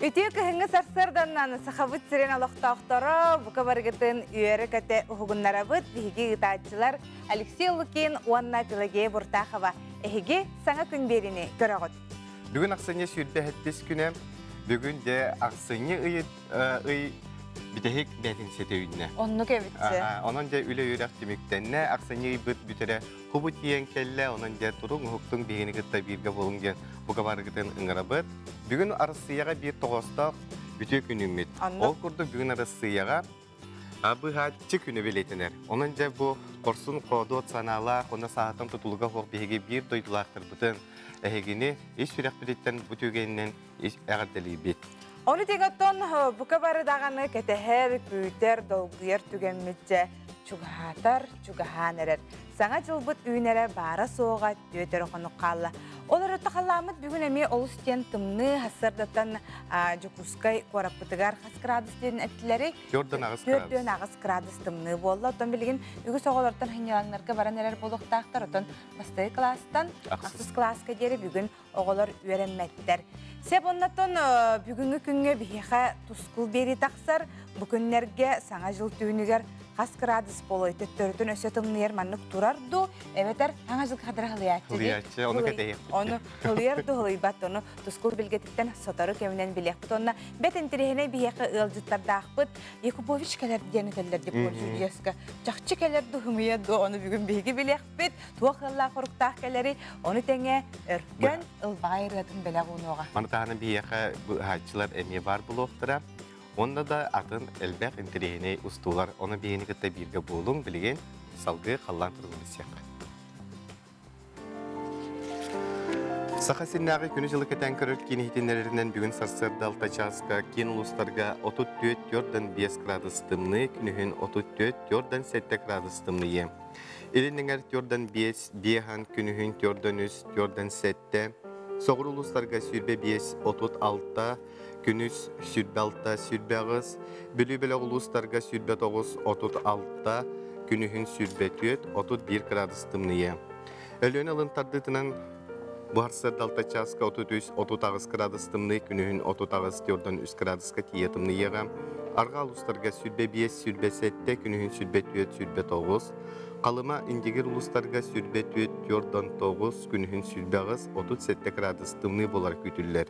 Үтүө кыһыҥҥы сарсыарданнан Сахабыт сирин олохтоохторо бука барыгытын үөрэ-көтө уһугуннарабыт. Биһиги ыытааччылар Алексей Лукин уонна Пелагея Буртахова. Эһиги саҥа күн биэриини көрөҕүт. Бүгүн ахсынньы 27 күнэ. Бүгүн де ахсынньы ый, ый бүтэһик бээтинсэтэ үүннэ. Оннук эбитчи. Онон дьэ үлэ үөрэх түмүктэннэ. Ахсынньы ыйбыт бүтэрэ Кубу тиийэн кэллэ, онон дьэ туруҥ, уһуктуҥ биһигини кытта бииргэ буолуҥ диэн бука барыгытын ыҥырабыт. Бүгүн Арассыыйаҕа биир тоҕоостоох үтүө күнүммүт. Ол курдук бүгүн Арассыыйаҕа быһааччы күнэ бэлиэтэнэр. Онон дьэ бу хорсун хоодуот санаалаах, уонна саатан тутулуга суох биһиги биир дойдулаахтарбытын эһигини ис сүрэхпититтэн бу түгэнинэн эҕэрдэлиибит. Ону тэҥэ оттон бука бары даҕаны кэтэһэр, күүтэр, долгуйар түгэммит дьэ чугаһаатар, чугаһаан эрэр. Саҥа дьылбыт үүнэрэ баара-суоҕа түөрт эрэ хонук хаалла. Ол эрэ халлааммыт бүгүн эмиэ олус диэн тымныы сарсыардаттан Дьокуускай куораппытыгар хас градус диэн эттилэрий? 4,8 градус. 4,8 градус тымныы буолла. Оттон билигин үгүс оҕолортон сынньалаҥнарга баран эрэр буолуохтаахтар. Оттон бастакы кылаастан ахсыс кылааска диэри бүгүн оҕолор үөрэммэттэр. Сөп оннотон бүгүҥҥү күҥҥэ биһиэхэ тускул биэрии тахсар. Бу күннэргэ Саҥа дьыл түүнүгэр хас кыраадыс буолуой төттөрүтүн өссө тымныйар маннык турар дуу эбэтэр Саҥа дьыл хадара хылыйааччы Хылыйааччы, ону кэтэһиэхпит. Ону хылыйар дуу хылыйбат ону тускул билгэтиттэн сотору кэминэн билиэхпит. Онно бэт интэриэһинэй биһиэхэ ыалдьыттардаахпыт. Якубович кэлэр диэн этэллэр дип Чахчы кэлэр дуу хымыйа дуу ону бүгүн биһиги билиэхпит. Туох ыаллаах-хоруктаах кэлэри, ону тэҥэ өркөн ылбаҕай ырыатын бэлэх уунуоҕа. Маны таһынан биһиэхэ быһааччылар эмиэ баар буолуохтара. Уонна да атын элбэх интэриэһинэй устуулар. Ону биһигини кытта бииргэ буолуҥ. Билигин салгыы халлаан туругун билсиэххэ. Саха сиринээҕи күнү-дьылы кэтээн көрөр киин иһитиннэрэринэн бүгүн сарсыарда 6 чааска киин улуустарга 34,5 градус тымныы, күнүһүн 34,7 градус тымныйыа. Илин эҥэр төрдөн биэс, биэһан, күнүһүн төрдөн үс, төрдөн сэттэ, соҕуруу улуустарга 25, 36, күнүс 26, 28, Бүлүү бөлөх улуустарга 29, 36, күнүһүн 24, 31 градус тымныйыа. Өлүөнэ ылын тардыытынан бу сарсыарда 6 чааска 33, 38 градус тымныы, күнүһүн 38, төрдөн 3 градуска тиийэ тымныйыаҕа. Арҕаа улуустарга 25, 27, күнүһүн 24, 29, Халыма, Индигир улуустарга 24, 49, күнүһүн 28, 37 градус тымныы буолара күүтүллэр.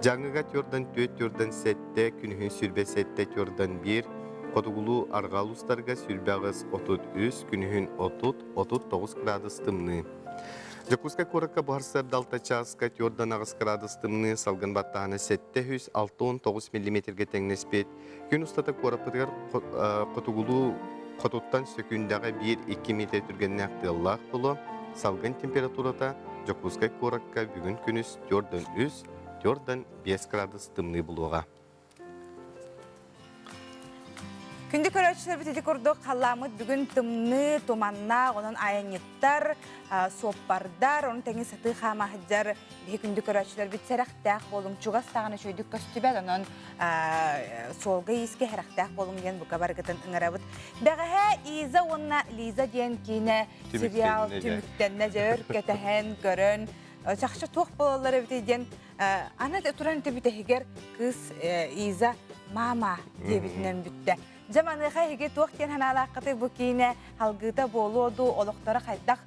Дьааҥыга 4-4, 4-7, күнүһүн 27, 4-1, хотугулуу арҕаа улуустарга 28, 33, күнүһүн 30, 39 градус тымныы. Дьокуускай куоракка буһар алта чааска 4,8 градус тымныы, салгын баттааһына 769 миллиметргэ тэҥнэспит. Күн устата куораппытыгар хотугулуу хотуттан сөкүүндэҕэ 1-2 миэтэрэ түргэннээх тыаллаах буолуо. Салгын температурата Дьокуускай куоракка бүгүн күнүс 4,3, 4,5 градус тымныы булуоҕа. Күндү көрөөччүлэрбит ити курдук халлааммыт бүгүн тымныы, туманнаах, онон айанньыттар, суоппардар, ону тэҥи сатыы хаама сылдьар биһи күндү көрөөччүлэрбит сэрэхтээх буолуҥ, чугас даҕаны үчүгэйдик көстүбэт, онон суолга-иискэ сэрэхтээх буолуҥ диэн бука барыгытын ыҥырабыт. Бэҕэһээ Иза уонна Лиза диэн киинэ сериал түмүктэннэ, дьэ өр кэтэһэн, көрөн, чахчы туох буолаллар эбитий диэн Аны туран бүтэһигэр кыыс Иза мама диэбитинэн бүттэ. Дьэ маныаха эһиги туох диэн санаалааххытый бу киинэ халгыыта буолуо дуу, олохторо хайдах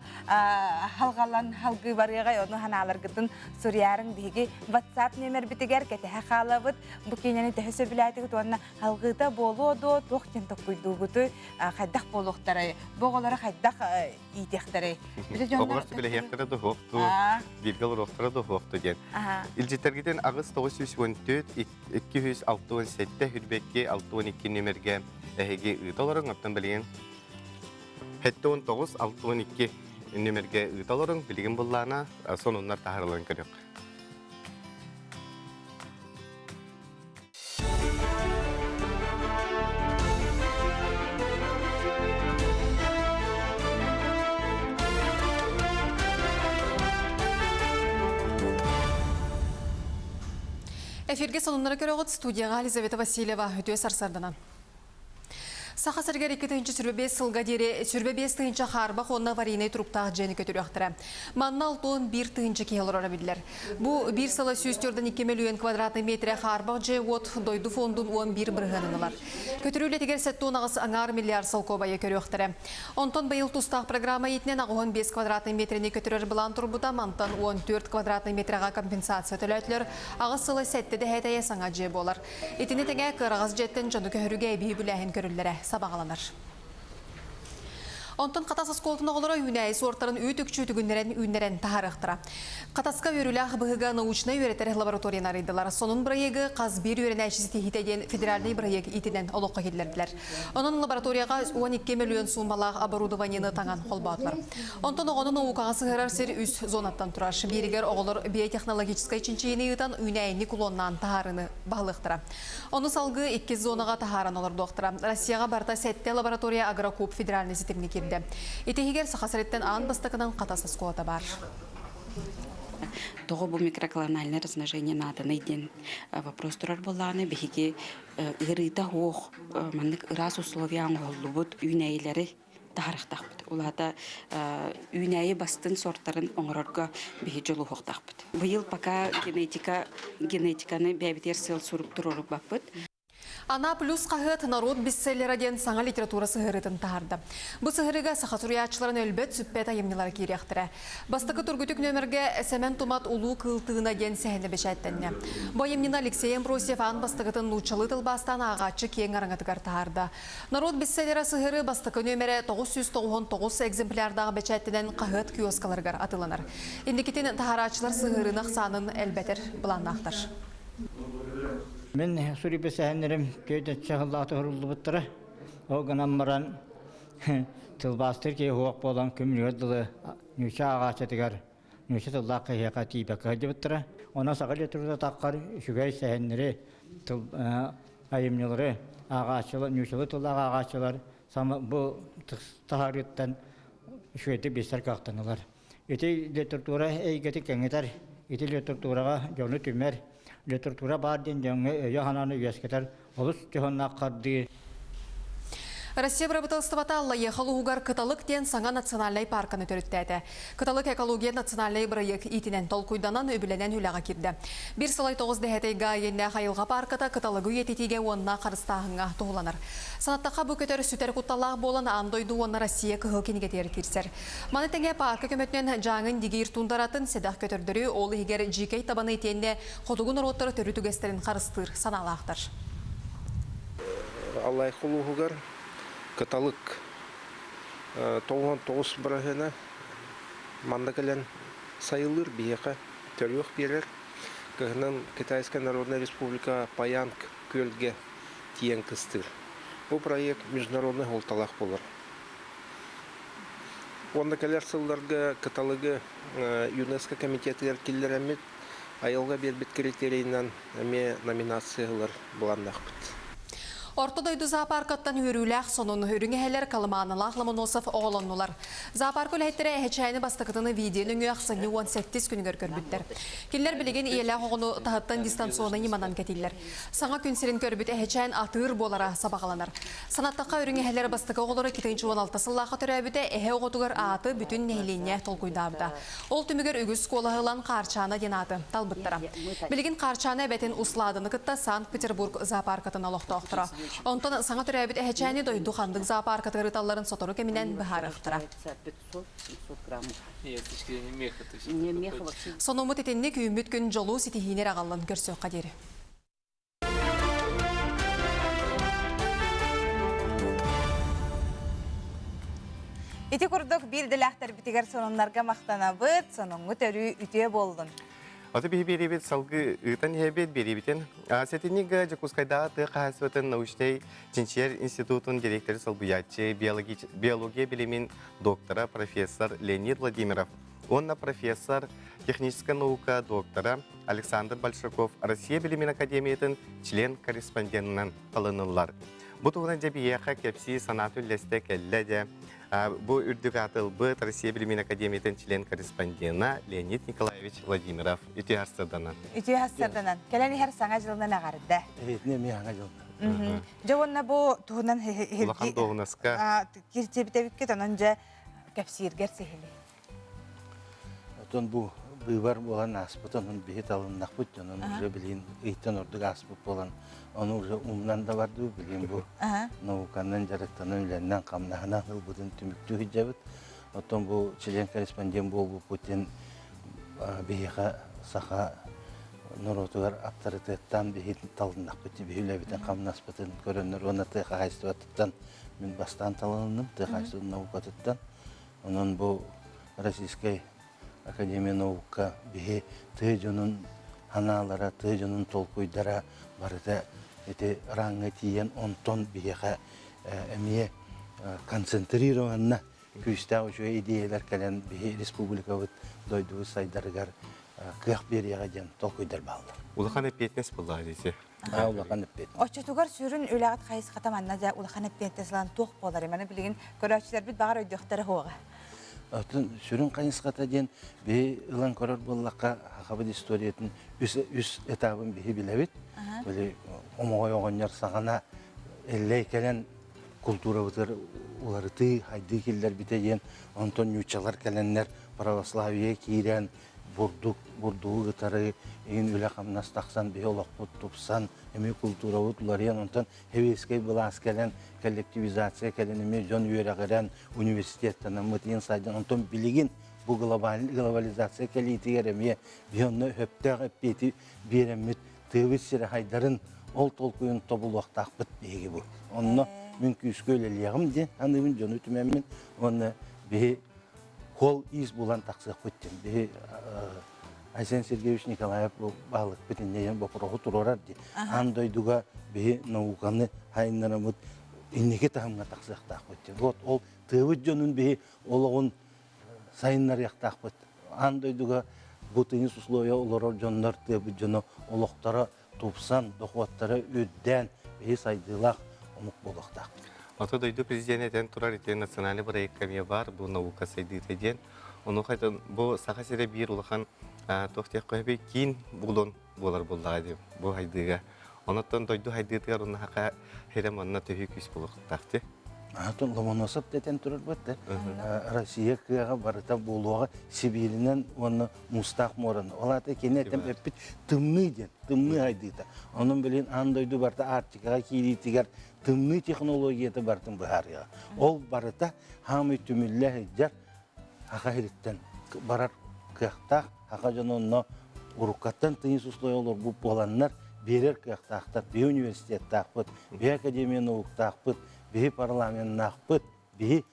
халҕалан халгыы барыаҕай ону санааларгытын суруйаарыҥ биһиги WhatsApp нүөмэрбитигэр кэтэһэ хаалабыт. Бу киинэни төһө сөбүлээтигит уонна халгыыта буолуо дуо, туох диэн толкуйдуугутуй, хайдах буолуохтарай, бу оҕолору хайдах иитиэхтэрэй? Оҕолор сүбэлэһиэхтэрэ да суохтуу, бииргэ олоруохтара да суохтуу диэн. Илдьиттэргитин 8 914 267 хүрбэкки 62 нүмергэ эһиги ыыта олоруҥ, оттон билигин 79 62 нүмергэ ыыта олоруҥ, билигин буллаана сонуннар таһаарыллан көрүөх. Эфирге сонуннары көрөҕүт студияға Елизавета Васильева үтүө сарсарданан. Саха сиригэр 2025 сылга диэри 25 тыһыынча хаарбах уонна аварийнай туруктаах дьиэни көтүрүөхтэрэ. Манна 61 тыһыынча киһи олороро биллэр. Бу биир сыла 142 мөлүйүөн квадратный метрэ хаарбах дьиэ-уот дойду фондун 11 бырыһыанын ылар. Көтүрүү үлэтигэр 78 аҥаар миллиард солкуобайы көрүөхтэрэ. Онтон быйыл тустаах программа иитинэн 85 квадратный метрини көтүрэр былаан турбута, мантан 14 квадратный метрэҕэ компенсация төлөөтүлэр, аҕыс сыла сэттэ дэһээтэйэ саҥа дьиэ буолар. Итини тэҥэ кыараҕас дьиэттэн дьону көһөрүүгэ эбии үбүлээһин көрүллэрэ сабаҕаланар. Онтон Хатас оскуолатын оҕолоро үүнээйи суортарын үүт-үкчү үтүгүннэрэн үүннэрэн таһаарыахтара. Хатаска үөрүүлээх быһыыга научнай үөрэтэр лабораторияны арыйдылар. Сонун бырайыагы хас биир үөрэнээччи ситиһиитэ диэн федеральнай бырайыак иитинэн олоххо киллэрдилэр. Онон лабораторияҕа 12 мөлүйүөн суумалаах оборудованиены таҥан холбоотулар. Онтон оҕону наукаҕа сыһыарар сир үс зонаттан турар. Бииригэр оҕолор биотехнологическай чинчийиини ыытан үүнээйини клоннаан таһаарыыны баһылыахтара. Ону салгыы иккис зонаҕа таһааран олордуохтара. Россияҕа барыта сэттэ лаборатория Агрокуб федеральнай ситимҥэ киирдэ. Ити иһигэр Саха сириттэн аан бастакынан Хатас оскуолата баар. Тоҕо бу микроклональное размножение нааданый диэн вопрос турар буоллаҕына биһиги ыарыыта суох маннык ыраас условия оҥоһуллубут үүнээйилэри таһаарыахтаахпыт. Ол аата үүнээйи бастын сортарын оҥорорго биһи дьулуһуохтаахпыт. Быйыл пока генетика генетиканы бэйэбитигэр сыал сурук туруорбаппыт. Ана плюс хаһыат норуот бестселлера диэн саҥа литература сыһыарыытын таһаарда. Бу сыһыарыыга саха суруйааччыларын өлбөт сүппэт айымньылара киириэхтэрэ. Бастакы тургутук нүөмэргэ Сэмэн Тумат Улуу кыыл тыына диэн сэһэнэ бэчээттэннэ. Бу айымньыны Алексей Амбросьев аан бастакытын нууччалыы тылбаастаан ааҕааччы киэҥ араҥатыгар таһаарда. Норуот бестселлера сыһыарыы бастакы нүөмэрэ 999 экземплярдаах бэчээттэнэн хаһыат киоскаларыгар атыыланар. Инникитин таһаарааччылар сыһыарыыны ахсаанын элбэтэр былааннаахтар. Мин суруйбут сэһэннэрим түөрт сыллаах уһуруллубуттара. Ол гынан баран тылбаастыыр киһи суох буолан күммүнүгэр дылы нуучча ааҕааччытыгар нуучча тыллаах киһиэхэ тиийбэккэ сылдьыбыттара. Онон саха литературатаххар үчүгэй сэһэннэри, тыл айымньылары ааҕааччылар, нууччалыы тыллаах ааҕааччылар бу таһаарыыттан үчүгэйдик билсэр кыахтанылар. Ити литература эйгэтин кэҥэтэр, ити литератураҕа дьону түмэр, литература баар диэн дьоҥҥо өйү-санааны үөскэтэр олус дьоһуннаах хардыы. Россия бырабыыталыстыбата Аллайыаха улууһугар Кыталык диэн саҥа национальнай паарканы төрүттээтэ. Кыталык экология национальнай бырайыак иитинэн толкуйданан, үбүлэнэн үлэҕэ киирдэ. Биир сылай тоҕус дэһээтэйгэ иэннээх айылҕа паарката кыталыгы үйэтитиигэ уонна харыстааһыҥҥа туһуланар. Санаттахха, бу көтөр сүтэр кутталлаах буолан аан дойду уонна Россия кыһыл кинигэтигэр киирсэр. Маны тэҥэ паарка көмөтүнэн Дьааҥы Индигиир туундаратын сэдэх көтөрдөрү, ол иһигэр дьиикэй табаны итиэннэ хотугу норуоттар төрүт үгэстэрин харыстыыр санаалаахтар. Аллайыаха улууһугар Кыталык 99 быраһыана манна кэлэн сайылыыр биһиэхэ төрүөх биэрэр. Кыһынын Китайская Народная Республика Паянг күөлгэ тиийэн кыстыыр. Бу проект международный суолталаах буолар. Уонна кэлэр сылларга кыталыгы ЮНЕСКО комитетыгар киллэрэммит, айылҕа биэрбит критерийинэн эмиэ номинация ылар былааннаахпыт. Орто дойду зоопаркаттан үөрүүлээх сонун үрүҥ эһэлэр Колымааналаах Ломоносов оҕолоннулар. Зоопарка үлэһиттэрэ эһэчээни бастакытын видео нөҥүө ахсынньы 18 күнүгэр көрбүттэр. Кинилэр билигин ийэлээх оҕону таһыттан дистанционнай ньыманан кэтииллэр. Саҥа күн сирин көрбүт эһэчээн атыыр буолара сабаҕаланар. Санаттахха үрүҥ эһэлэр бастакы оҕолоро 2016 сыллаахха төрөөбүтэ эһэ оҕотугар ааты бүтүн нэһилиэнньэ толкуйдаабыта. Ол түмүгэр үгүс куолаһы ылан Хаарчаана диэн ааты талбыттара. Билигин Хаарчаана эбэтин Усладаны кытта Санкт-Петербург зоопаркатын олохтоохторо. Онтон саҥа төрөөбүт эһэчээни дойду ханнык зоопаркатыгар ыыталларын сотору кэминэн быһаарыахтара. Сонуммут итинник үүммүт күн дьолу ситиһиини эрэ аҕаллын көрсүөххэ диэри. Ити курдук биир дэлээхтэрбитигэр сонуннарга махтанабыт, сонуҥҥут өрүү үтүө буоллун. Аты биһи биэриибит салгыы ыытан иһэбит биэриибитин сэтинньигэ Дьокуускайдааҕы тыа хаһаайыстыбатын научнай чинчийэр институтун директоры солбуйааччы биология билимин доктора профессор Леонид Владимиров уонна профессор техническай наука доктора Александр Большаков Россия билимин академиятын член-корреспонденынан талыныллар. Бу туһунан дьэ биһиэхэ кэпсии санааты үллэстэ кэллэ дьэ. Бу үрдүк аатылбыт Россия билимин академиятын член-корреспондена Леонид Николаевич Владимиров үтүө сарсыарданан. Үтүө сарсыарданан. Кэлэн иһэр саҥа дьылынан эҕэрдэ. Эһиэтинэ эмиэ саҥа дьылынан. Дьэ уонна бу туһунан Улахан дуоһунаска киртиэбитэбиккит онон дьэ кэпсииргэр сиһили. Отон бу быыбар буолан ааспыт, онон биһи талыннахпыт, онон уже билин ыйтан ордук ааспыт буолан, ону уже умнан да бардыбыт, билин бу науканан дьарыктанан үлэннэн хамнаһынан ылбытын түмүктүү сылдьабыт. Оттон бу член-корреспондент буолбуппут диэн биһиэхэ саха норуотугар аптарытыаттаан биһи талыннахпыт, биһи үлэбитин хамнаспытын көрөннөр уонна тыа хаһаайыстыбатыттан мин бастаан талынным, тыа хаһаайыстыбатын наукатыттан. Онон бу Российскай Академия наука биһи тыа дьонун ханаалара, тыа дьонун толкуйдара барыта ити ранга тиийэн онтон биһиэхэ эмиэ концентрированно күүстээх үчүгэй идеялар кэлэн биһи республикабыт дойдубут сайдарыгар кыах биэриэҕэ диэн толкуйдар бааллар. Улахан эппиэтинэс буоллаҕа дии. Улахан эппиэтинэс. Оччотугар сүрүн үлэҕит хайысхата манна дьэ улахан эппиэтинэс ылан туох буолар? Маны билигин көрөөччүлэрбит баҕар өйдүөхтэрэ суоҕа. Оттон сүрүн хайысхата диэн биһи ылан көрөр буоллахха сахабыт историятын үс, үс этабын биһи билэбит. Били омоҕой оҕонньор саҕана эллэй кэлэн култуурабытыгар уларытыы, хайдыы киллэрбитэ диэн, онтон ньууччалар кэлэннэр православие киирэн, бурдук, бурдугу кытары иһин үлэ-хамнас тахсан, биһи олохпут тупсан, эмиэ култуурабыт уларыйан, онтон сэбиэскэй былаас кэлэн, коллективизация кэлэн, эмиэ дьон үөрэҕирэн, университеттанаммыт иһин сайдан, онтон билигин бу глобализация кэлиитигэр эмиэ биһи онно сөптөөх эппиэти биэрэммит тыабыт сирэ хайдарын ол толкуйун тобулуохтаахпыт биһиги бу. Онно мин күүскэ үлэлиэҕим диэн саныыбын дьону түмэммин уонна биһи кол иис булан тахсыахпыт диэн биһи Айсен Сергеевич Николаев бу баһылыкпыт инньэ боппуруоһу туруорар дии. Аан дойдуга биһи науканы хайыннараммыт инники таһымҥа тахсыахтаахпыт диэн. Вот ол тыабыт дьонун биһи олоҕун сайыннарыахтаахпыт. Аан дойдуга бу тыйыс условия олорор дьоннор тыабыт дьоно олохторо тупсан, дохуоттара үрдээн, биһи сайдыылаах омук буолуохтаахпыт. Ото дойду президенэ этэн турар ити национальный проекка эмиэ баар бу наука сайдыыта диэн. Ону хайтан бу Саха сирэ биир улахан туох диэххэ киин булун буолар буоллаҕа дии бу хайдыыга. Онон дойду хайдыытыгар уонна хака хирэ манна төһүү күүс буолуохтаах дии. Атын Ломоносов дэтэн турарбыт да Россия кыаҕа барыта буолуоҕа Сибииринэн уонна Муустаах муораны. Ол аата кини этем эппит тымныы диэн, тымныы хайдыыта. Онон билин аан дойду барыта Арктикаҕа киириитигэр тымныы технологията барытын быһаарыаҕа. Ол барыта хаамый түмүллэ сылдьар Саха сириттэн барар кыахтаах саха дьоно онно уруккаттан тыйыс условия олорбут буоланнар биэрэр кыахтаахтар. Биһи университеттаахпыт, биһи академия науктаахпыт, биһи парламеннаахпыт, биһи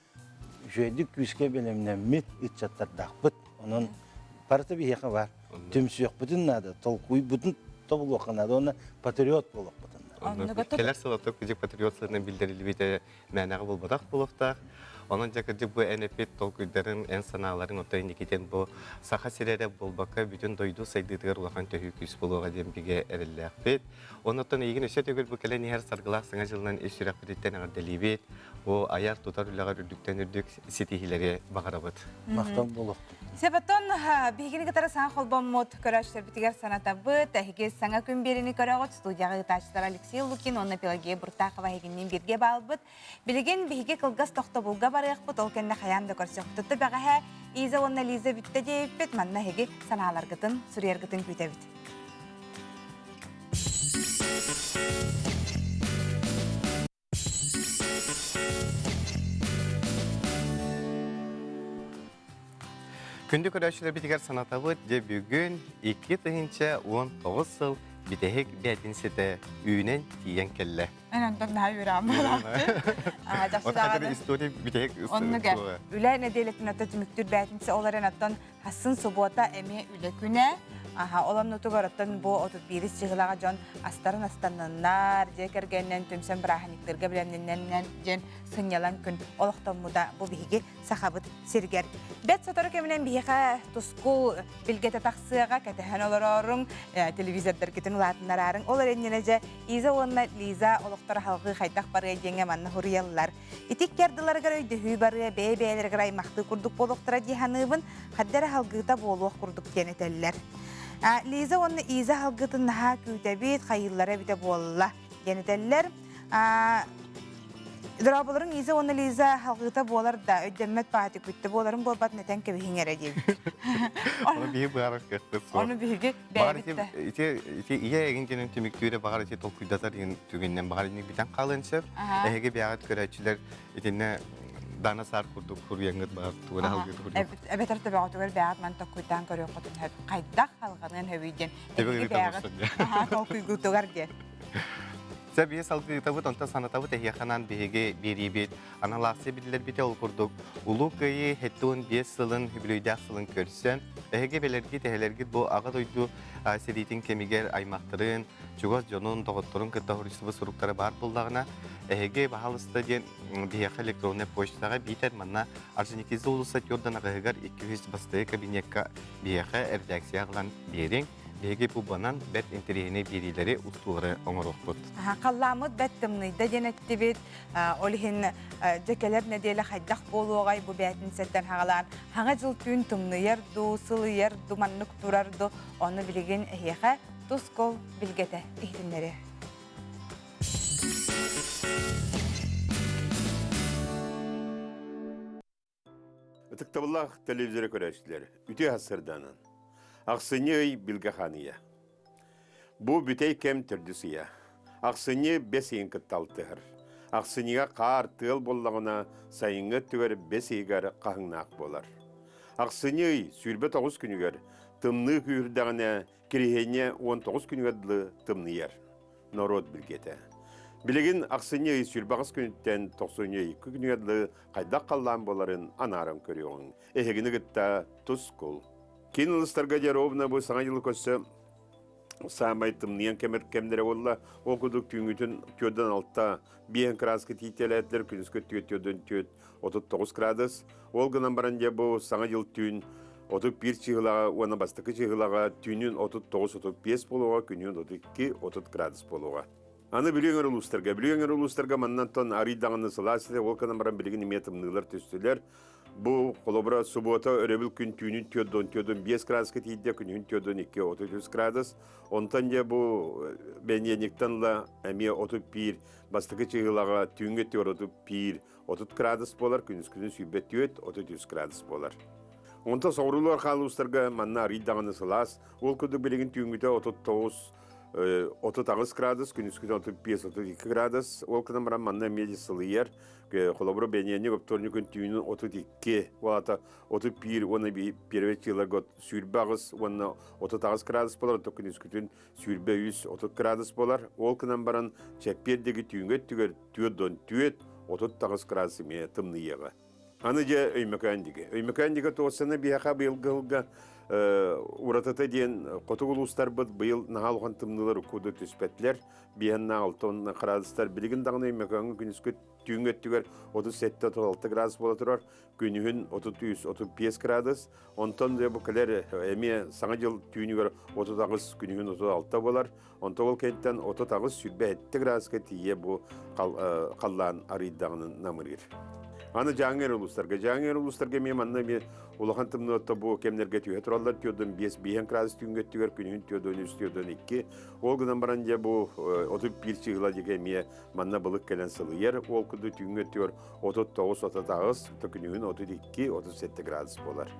үчүгэйдик күүскэ бэлэмнэммит ыччаттардаахпыт. Онон барыта биһиэхэ баар. Түмсүөхпүтүн наада, толкуйбутун тобулуохха наада уонна патриот буолуохпутун наада. Кэлэр сыл оттон кыдьык патриот сылынан биллэриллибитэ мээнэҕэ буолбатах буолуохтаах. Онон дьэ кырдьык бу эн эппит толкуйдарыҥ, эн санааларыҥ оттон инникитин бу Саха сирэ эрэ буолбакка бүтүн дойду сайдыытыгар улахан төһүү күүс буолуоҕа диэн бигэ эрэллээхпит. Оннуттан эйигин өссө төгүл бу кэлэн иһэр саргылаах саҥа дьылынан ис сүрэхпититтэн эҕэрдэлиибит. Бу айар тутар үлэҕэр үрдүктэн үрдүк ситиһиилэри баҕарабыт. Махтал буолуохтун. Себетон биһигини кытары саҥа холбоммут көрөөччүлэрбитигэр санатабыт. Эһиги саҥа күн биэриини көрөҕүт. Студияҕа ыытааччылар Алексей Лукин уонна Пелагея Буртахова эһигинниин бииргэ баалбыт. Билигин биһиги кылгас тохтобулга барыахпыт, ол кэннэ хайаан да көрсөхпүт. Бэҕэһээ Иза уонна Лиза бүттэ диэбиппит, манна эһиги санааларгытын, суруйаргытын күүтэбит. Күндү көрөөччүлэрбитигэр санатабыт, дьэ бүгүн 2019 сыл бүтэһик бээтинсэтэ үүнэн тиийэн кэллэ. Эн онтон наһаа үөрэҕим буолаахчы. История бүтэһик Оннуга үлэ нэдиэлэтин ото түмүктүүр бээтинсэ ол эрэн оттон хассын субуота эмиэ үлэ күнэ. Аха, ол оннутугар оттон бу 31 чыһылаҕа дьон астарын астаннаннар, дьиэ кэргэнинэн түмсэн бырааһынньыктарга бэлэмнэннэн диэн сынньалаҥ күн олохтоммута бу биһиги сахабыт сиригэр. Бэт сотору кэминэн биһиэхэ тускул билгэтэ тахсыаҕа, кэтэһэн олорооруҥ, телевизордаргытын улаатыннараарыҥ. Ол эрэнньинэ дьэ Иза уонна Лиза олохторо халҕыы хайдах барыа диэҥҥэ манна суруйаллар. Ити икки ардыларыгар өйдөһүү барыа, бэйэ-бэйэлэригэр аймахтыы курдук буолуохтара дии саныыбын, хадда эрэ халгыыта буолуох курдук диэн этэллэр. Лиза уонна Иза халгыытын наһаа күүтэбит, хайыыллара эбитэ буолла. диэн этэллэр. Дорооболорун Иза уонна Лиза халгыта буолар да өйдөммөт бааты күттэ буоларын буолбат нэтэн кэбиһиҥ эрэ диэбит. Ону биһи быһаарар кыахпыт суох. Ону биһиги бэйэбит да. Ити ити ийэ эгин диэн түмүктүүрэ баҕар ити толкуйдатар түгэннэн баҕар инник бүтэн хаалыан сөп. Эһиги бэйэҕит көрөөччүлэр итиннэ Дана Саар курдук хуруйаҥҥыт баар тугу халгыты хуруйан. Эбэтэр төбөҕүтүгэр бэйэҕит ман толкуйдаан көрүөххүтүн сөп. Хайдах халҕаныан сөбүй диэн. Эһиги бэйэҕит толкуйгутугар диэн. Сэ бие салгыытабыт, онтон санатабыт эһиэхэ биһиги биэриибит аналаахсы биллэрбитэ ол курдук Улуу Кыайыы 75 сылын үбүлүөйдээх сылын көрсөн, эһиги бэлэргит, эһэлэргит бу Аҕа дойду сэриитин кэмигэр аймахтарын, чугас дьонун, доҕотторун кытта хоруйсубут суруктара баар буоллаҕына, эһиги баһаалыста диэн биһиэхэ электроннай почтаҕа биитэр манна Орджоникидзе уулусса түөрт аҕыһыгар 200 бастакы кабинекка биһиэхэ эрэдээксийэ аҕалан биэриҥ. Биһиги бу банан бэрт интэриэһинэй биэриилэри, устуулары оҥоруохпут. Халлааммыт бэрт тымныйда диэн эттибит. Ол иһин дьэ кэлэр нэдиэлэ хайдах буолуоҕай бу бээтинсэттэн хаҕалаан хаҥа дьыл түүн тымныйар дуу, сылыйар дуу, маннык турар дуу, ону билигин эһиэхэ тускул билгэтэ иһитиннэриэ. Ытыктабыллаах телевизоры көрөөччүлэр, үтүө сарсыарданан. Ахсынньы ый Билгэ хаан ыйа. Бу бүтэй кэм төрдүс ыйа. Ахсынньы бэс ыйын кытта алтыһар. Ахсынньыга хаар тыал буоллаҕына, сайыҥҥы өттүгэр бэс ыйыгар хаһыҥнаах буолар. Ахсынньы ый 29 күнүгэр тымныы күүһүрдэҕинэ, Кириһиэнньэ 19 күнүгэр дылы тымныйар. Норуот билгэтэ. Билигин ахсынньы ый 28 күнүттэн тохсунньу ый 2 күнүгэр дылы хайдах халлаан буоларын анааран көрүөҕүҥ. Эһигини кытта тускул. Киин улуустарга дьэ ровно бу саҥа дьылы көрсө саамай тымныйан кэмэр кэмнэрэ буолла. Ол курдук түүҥҥүтүн түөрдэн алта биэһин кырааска тиитэлээтилэр, күнүскү өттүгэр түөрдэн түөрт 39 градус. Ол гынан баран дьэ бу саҥа дьыл түүн 31 чыһылаҕа уонна бастакы чыһылаҕа түүнүн 39-35 буолуоҕа, күнүн 32-30 градус буолуоҕа. Аны Бүлүү өҥөр улуустарга. Бүлүү өҥөр улуустарга маннан тон арый даҕаны сылаас этэ, ол гынан баран билигин эмиэ тымныылар түстүлэр. Бу холобура субуота өрөбүл күн түүнүн 4-4-5 градуска тиийдэ, күнүһүн 4-2-33 градус. Онтон дьэ бу бэнидиэнньиктэн ыла эмиэ 31 бастакы чыһылаҕа түүҥҥү 4-31 30 градус буолар, күнүскүнү 24, 33 градус буолар. Онтон соҕуруулар хаалуустарга манна арый даҕаны сылаас, ол курдук билигин түүҥҥүтэ 39 38 градус, күнүскүтэ 35-32 градус. Ол гынан баран манна эмиэ сылыйар. Холобура, бэнидиэнньик оптуорунньук күн түүнүн 32, ол аата 31 уонна первый чыыларга 28 уонна 38 градус буолар, оттон күнүскүтүн 23, 30 градус буолар. Ол гынан баран чэппиэр диэки түүҥҥү өттүгэр 4-4, 38 градус эмиэ тымныйыаҕа. Аны дьэ Өймөкөөн диги. Өймөкөөн диги туоссана биһиэхэ быйылгы сылга уратыта диэн хотугу улуустарбыт быйыл наһаа улахан тымныылар уккуду түспэтилэр. Биһэннээх алтон градустар билигин даҕаны Өймөкөөҥҥө күнүскү түүҥҥү өттүгэр 37-36 градус буола турар. Күнүһүн 33-35 градус. Онтон дьэ бу кэлэр эмиэ Саҥа дьыл түүнүгэр 38, күнүһүн 36 буолар. Онтон ол кэнниттэн 38 27 градуска тиийэ бу халлаан арыйдаҕынан намырыыр. Аны Дьааҥы эрэ улуустарга. Дьааҥы эрэ улуустарга эмиэ манна эмиэ улахан тымныытта бу кэмнэргэ түһэ тураллар. 4-5 биэһэн градус түүҥҥү өттүгэр, күнүһүн 4-3, 4-2. Ол гынан баран дьэ бу 31 чыыһыла диэки эмиэ манна былыт кэлэн сылыйар. Ол курдук түүҥҥү өттүгэр 39, 38, күнүһүн 32, 37 градус буолар.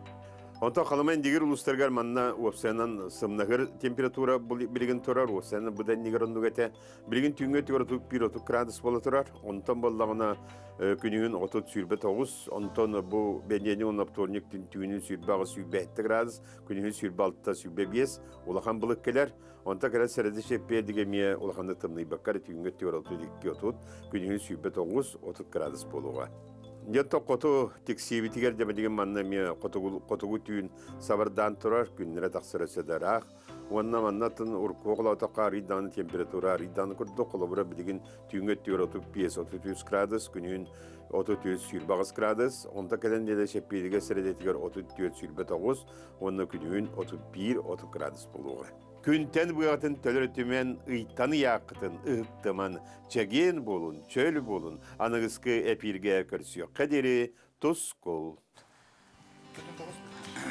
Онтон Халыма Индигир улуустарыгар манна уопсайынан сымнаһыр температура билигин турар, уопсайынан быдан иннигэр оннук этэ. Билигин түүҥҥү өттүгэр 31-30 градус буола турар. Онтон буоллаҕына күнүһүн 30-29, онтон бу бэнидиэнньик уонна вторник түүнүн 28-27 градус, күнүһүн 26-25 улахан былыт кэлэр. Онтон кэлэн сэрэдэ чэппиэрдигэ эмиэ улаханнык тымныйбакка эрэ түүҥҥү өттүгэр 32-30, күнүһүн 29-30 градус буолуоҕа. Дьэ хоту тиксиибитигэр дьэ билигин манна эмиэ хотугу, хотугу түүн сабардаан турар, күннэрэ тахсар өссө да ыраах. Уонна манна атын урукку холоотоххо арыый даҕаны температура арыый даҕаны курдук, холобура билигин түүҥҥү өттүгэр 35 33 градус, күнүһүн 33 28 градус, онто кэлэн диэри чэппиэригэр сэрэдэтигэр 34 29 уонна күнүһүн 31 30 градус буолуоҕа. Күнтэн быатын төлөрүтүмэн, ыйтан ыйааххытын ыһыктыман, чэгиэн буолун, чөл буолун, аныгыскы эпииргэ көрсүөххэ диэри тускул.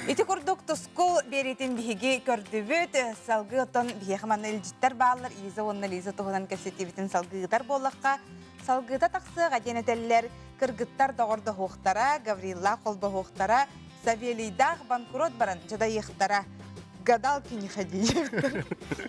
Ити курдук тускул биэриитин биһиги көрдүбүт. Салгыы оттон биһиэхэ манна илдьиттэр бааллар. Иза уонна Лиза туһунан кэпсэтиибитин салгыы ыытар буоллахха, салгыыта тахсыаҕа диэн этэллэр. Кыргыттар доҕордоһуохтара, Гавриллаах холбоһуохтара, Савелийдаах банкрот баран дьадайыахтара. Гадалки не ходи.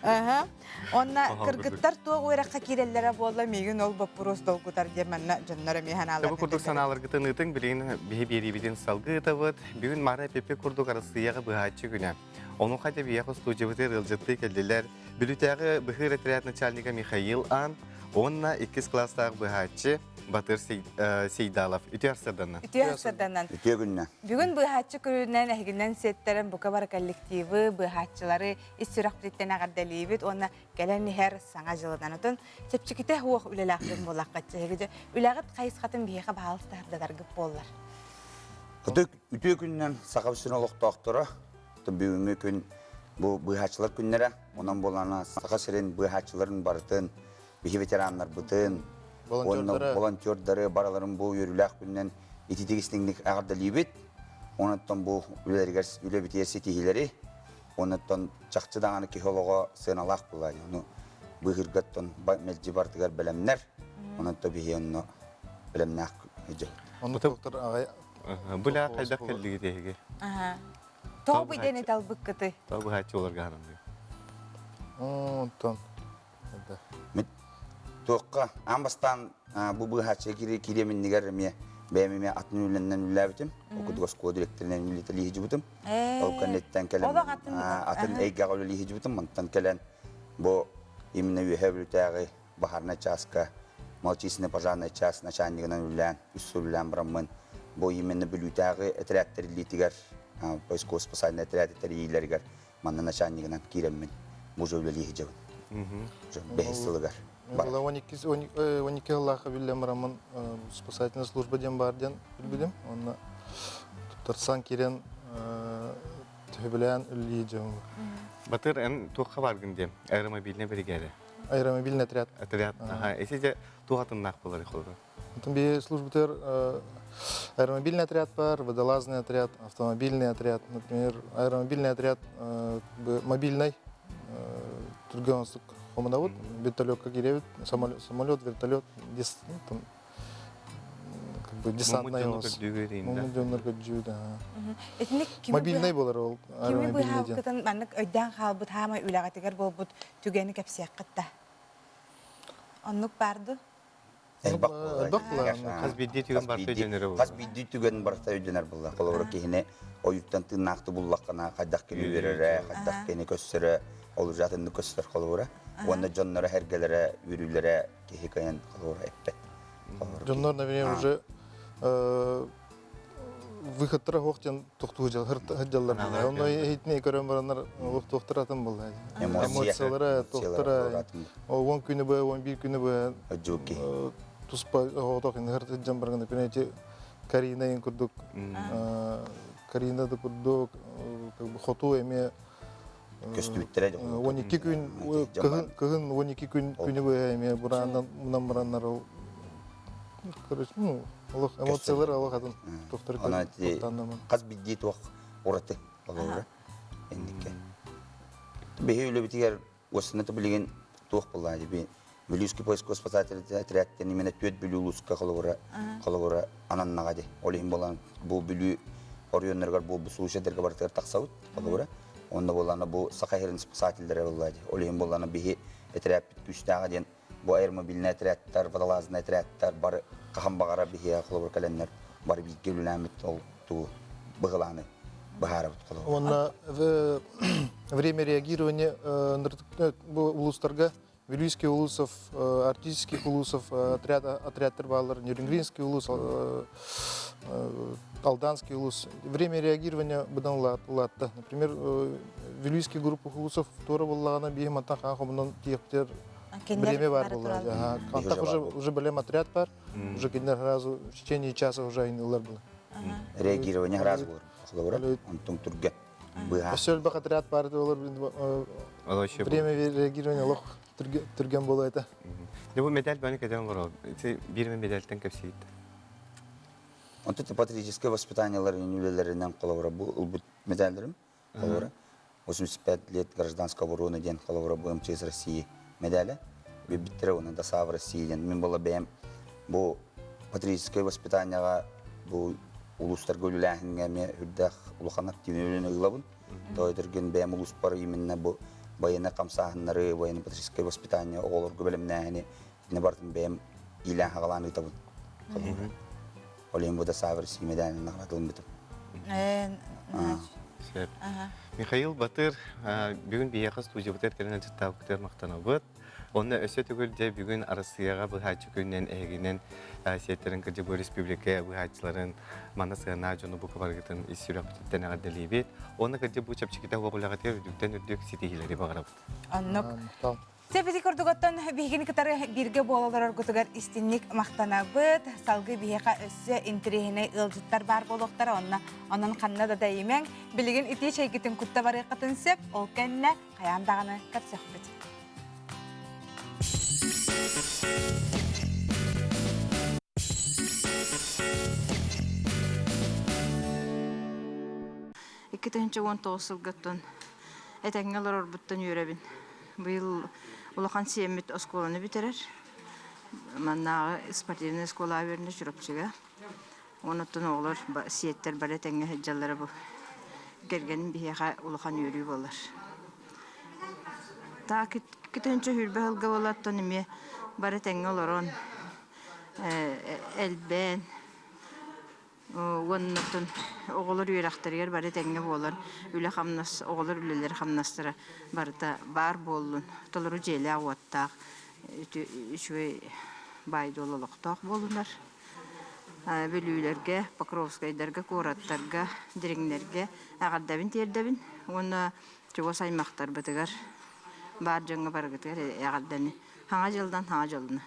Ага. Онна кыргыттар туох үөрэххэ киирэллэрэ буолла, миигин ол боппуруос долгутар диэн манна дьоннор эмиэ санааларын Бу курдук санааларгытын ыытыҥ, билигин биһи биэриибитин салгыы ыытабыт. Бүгүн Мара Пепе курдук Арассыыйаҕа быһааччы күнэ. Онуоха биһиэхэ устуудьубутугар ыалдьыттыы кэллилэр. Бүлүүтээҕи быһыыр отряд начальнига Михаил Ан уонна иккис кылаастаах быһааччы Батыр Сейдалов. Үтүө арсырданан. Үтүө арсырданан. Үтүө күннэ. Бүгүн быыһааччы күнүнэн эһигинэн сиэттэрэн бука бары коллективы, быыһааччылары ис сүрэхпититтэн эҕэрдэлиибит уонна кэлэн иһэр саҥа дьылынан. Отон чэпчэкитэ суох үлэлээх дьон буоллаххыт. Эһиги үлэҕит хайысхатын биһиэхэ баһаалыста сырдатаргыт буоллар. Үтүө күнүнэн Саха сирин олохтоохторо бүгүҥҥү күн бу быыһааччылар күннэрэ. Онон буолана Саха сирин быыһааччыларын барытын биһи ветераннарбытын уонна волонтердары барыларын бу үөрүүлээх күнүнэн ититик истиҥник эҕэрдэлиибит. Онон бу үлэлэригэр үлэ битиэр ситиһиилэри, онон чахчы даҕаны киһи олоҕо сыаналаах буолар. Ону быыһыргаттан мэлдьи барытыгар бэлэмнэр. Онон биһи онно бэлэмнээх дьэ. Онно доктор аҕай Бұля қайдақ келдиги теһиги? Тоҕо бу идэни талбыккыты? Тоҕо быһааччы оларга харамды. Онтон Туохха аан бастаан бу быыһааччы кириэминнигэр эмиэ бэйэм эмиэ атын үлэннэн үлэлээбитим. Окудук оскуола директорынан үлэлии сылдьыбытым. Ол кэнниттэн кэлэн атын эйгэҕэ үлэлии сылдьыбытым. Мантан кэлэн бу именно Үөһээ Бүлүүтээҕи баһаарынай чааска малочисленный пожарный час начальнигынан үлэлээн, үс сыл үлэлээн бараммын бу именно Бүлүүтээҕи этэрээт тэриллиитигэр поисково спасательный отряд тэрийиилэригэр манна начальнигынан киирэммин бу уже үлэлии сылдьабын. Бэһис сылыгар. Была 12 12 сыллаахха биллэн бараммын спасательная служба диэн баар диэн билбитим. Онно туттарсан киирэн төһөбүлээн үлэлии дьон. Батыр эн туохха баргын диэн аэромобильный бригада. Аэромобильный отряд. Отряд. Ага, эси же туох атыннаах болар холбо. Онтон биһи службатыгар аэромобильный отряд бар, водолазный отряд, автомобильный отряд. Например, аэромобильный отряд мобильный түргэн хомунабыт, вертолетка киирэбит, самолет, вертолет, там, как бы десантный Мобильный болар ол Кими быһаабыккытын маннык өйдөөн хаалбыт хаамай үлэҕитигэр буолбут түгэни кэпсиэххит да. Оннук баар Элбэх буолла. Хас биирдии түгэн барыта өйдөнөрө буолла. Хас биирдии түгэн барыта өйдөнөр буолла. Холобура киһини ойуттан тыыннаахты буллаххына хайдах кини үөрэрэ, хайдах кини көссөрө, ол уже атыннык көстөр холобура. Уонна дьонноро эргэлэрэ, үөрүүлэрэ киһи кыайан холобура эппэт. Дьоннор, например, уже выходтара суох диэн тохтуу сылдьаллар. Онно иһитини көрөн бараннар олох туохтара атын буолла. Эмоциялара, туохтара. Он күнү бу, 11 күнү бу туспа оҕотох инһэр сылдьан барган, например, эти Карина курдук, Карина да курдук, как бы хоту эме көстүбүттэрэ 12 күн кыһын кыһын 12 күн күнү быһа эмиэ бураандан мунан бараннар ол короче ну олох эмоциялар олох атын тохтор хас биирдии туох ураты олоҕура инникке биһи үлэбитигэр уоссана билигин туох буолла би Бүлүүскэ поисково спасатель отрядтан именно түөрт Бүлүү улууска холобура холобура ананнаҕа ди. Ол иһин буолан бу Бүлүү оройуоннарыгар буолбут случайдарга барытыгар тахсабыт холобура. Онно буоллаана бу Саха сирин спасателлэрэ буолла ди. Ол иһин буоллаана биһи этэрээппит күүстээҕэ диэн бу аэромобильнай отрядтар, водолазный отрядтар бары хаһан баҕара биһиэхэ холобур кэлэннэр бары бииргэ үлэлээммит ол туу быһылааны быһаарабыт холобур. Уонна время реагирования бу улуустарга Вилюйский улусов, Арктических улусов отряд, отрядтар баалар, Нерюнгринский улус, Алданский улус. Время реагирования быдан улаатта. Например, Вилюйский группа улусов туора буоллаҕына биһи мантан хаан хомунан тиэхтер время бар буолла. Антах уже уже бэлэм отряд бар. Уже кинилэр сразу в течение часа уже айнылар было. Реагирование сразу болар. Онтон түргэн. Өссө элбэх отряд баар олор время реагирования олох түргэн буолуо этэ. Дьэ бу медаль баны кэтэн олорор. Биир медальтан кэпсиит. Онтон патриотическое воспитаниеларын үлэлэринэн холобура бу ылбыт. медалларым. Холобура, 85 лет гражданской обороны диэн холобура бу МЧС России медаля. Биттэрэ уонна ДОСААФ России диэн. Мин була бэйэм бу патриотическай воспитанияҕа бу улуустарга үлэлээһиҥҥэ эмиэ үрдээх улахан активнай үлэни ылабын. Тоойдоргун бэйэм улууспар именно бу военнай хамсааһыннары, военно-патриотическай воспитание оҕолорго бэлэмнээһини итини барытын бэйэм иилээн-хаҕалаан ыытабын. Ол иһин бу ДОСААФ России медалин наҕараадалыммытым. Сөп. Михаил Батыр бүгүн биһиэхэ студиябытыгар кэлэн ылдьыттаабыккытыгар махтанабыт. Онно өссө төгүл дьэ бүгүн Арассыыйаҕа быһааччы күнүнэн эһигинэн сиэттэрин кырдьык бу республика быһааччыларын маны сыанаах дьону бука барыгытын ис сүрэхпититтэн эҕэрдэлиибит. Уонна кырдьык бу чэпчэкитэ суох үлэҕитигэр үрдүктэн үрдүк ситиһиилэри баҕарабыт. Оннук. Сөп ити курдугуттан биһигини кытары бииргэ буола олороргутугар истинник махтанабыт. Салгыы биһиэхэ өссө интэриэһинэй ыалдьыттар баар буолуохтара. Онно онон ханна да дайымэҥ. Билигин итии чэйгитин кутта барыаххытын сөп. Ол кэннэ хайаан даҕаны көрсөхпүт. 2019 сылгаттан этэҥҥэ олорорбуттан үөрэбин. Быйыл улахан сиэммит оскуоланы бүтэрэр. Маннааҕы спортивнай оскуолаҕа үөрэнэ Чурапчыга. Онуттан оҕолор сиэттэр бары этэҥҥэ сылдьаллара бу кэргэним биһиэхэ улахан үөрүү буолар. Таак 2 сүүрбэ сылга буолаттан эмиэ бары тэҥҥэ олорон элбээн уоннаттан оҕолор үөрэхтэригэр бары тэҥҥэ буолан үлэ-хамнас оҕолор үлэлэрэ-хамнастара барыта баар буоллун толору дьиэлээх-уоттаах үчүгэй баай-дуол олохтоох буоллунар Бүлүүлэргэ, Покровскайдарга, куораттарга, Дириҥнэргэ эҕэрдэбин тиэрдэбин уонна чугас аймахтарбытыгар баар дьоҥҥо барыгытыгар эҕэрдэни Хаҥа дьылдан хаҥа дьолуна.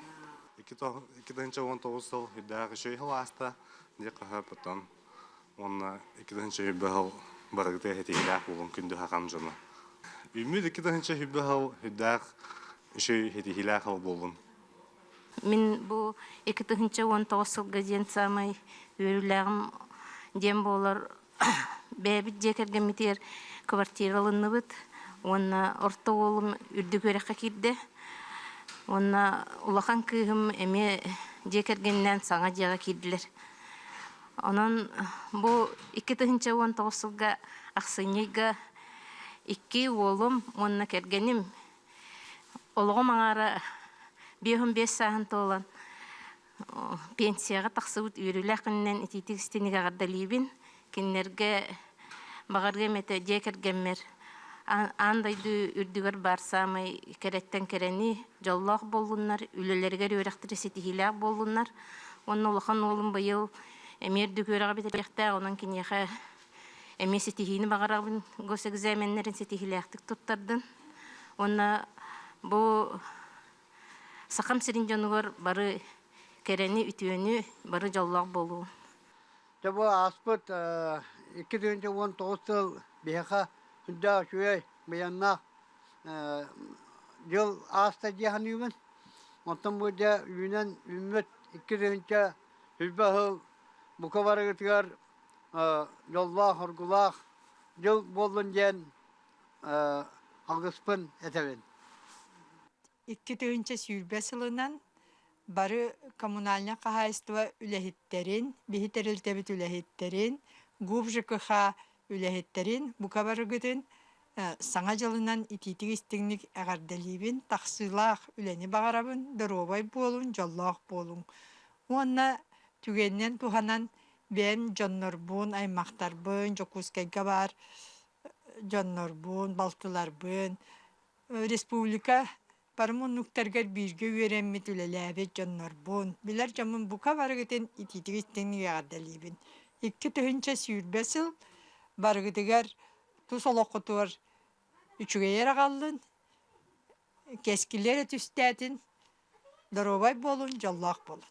2019 сыл үрдээх үчүгэй сыл ааста дии хаһа потом уонна 2020 сыл барыгытыгар ситиһиилээх буолун күндү хакам дьоно. Үүммүт 2020 сыл үрдээх үчүгэй ситиһиилээх сыл буоллун. Мин бу 2019 сылга диэн саамай үөрүүлээҕим диэн буолар бэйэбит дьиэ кэргэммитигэр квартира ылынныбыт уонна орто уолум үрдүк үөрэххэ киирдэ уонна улахан кыыһым эмиэ дьиэ кэргэнинээн саҥа дьиэҕэ киирдилэр. Онон бу 2019 сылга ахсынньыга икки уолум уонна кэргэним Олоҕум аҥаара 55 сааһын туолан пенсияҕа тахсыбыт үөрүүлээх күнүнэн итиитик истиҥник эҕэрдэлиибин. Кинилэргэ баҕарыам этэ дьиэ кэргэммэр аан дойду үрдүгэр баар саамай кэрэттэн кэрэни, дьоллоох буоллуннар, үлэлэригэр үөрэхтэрэ ситиһиилээх буоллуннар. Уонна улахан уолум быйыл эмиэ үрдүк үөрэҕи бүтэриэхтээх, онон киниэхэ эмиэ ситиһиини баҕарабын, госэкзаменнарын ситиһиилээхтик туттардын. Уонна бу Сахам сирин дьонугар бары кэрэни, үтүөнү, бары дьоллоох буолуу. Дьэ бу ааспыт 2019 сыл биһиэхэ сүрдээх үчүгэй, быйаннаах дьыл ааста дии саныыбын. Оттон бу дьэ үүнэн үүммүт 2020 сыл бука барыгытыгар дьоллоох-оргулаах дьыл буоллун диэн алгыспын этэбин. 2020 сылынан бары коммунальнай хаһаайыстыба үлэһиттэрин, биһи тэрилтэбит үлэһиттэрин, ГУП ЖКХ үлэһиттэрин бука барыгытын Саҥа дьылынан итиитик-истиҥник эҕэрдэлиибин, тахсыылаах үлэни баҕарабын, доруобай буолуҥ, дьоллоох буолуҥ. Уонна түгэнинэн туһанан бэйэм дьоннорбун, аймахтарбын, Дьокуускайга баар дьоннорбун, балтыларбын, республика бары муннуктарыгар бииргэ үөрэммит, үлэлээбит дьоннорбун, билэр дьоммун бука барыгытын итиитик-истиҥник эҕэрдэлиибин. 2020 сыл барыгытыгар тус олоххутугар үчүгэйи эрэ аҕаллын, кэскили эрэ түстээтин, доруобай буолун, дьоллоох буолун.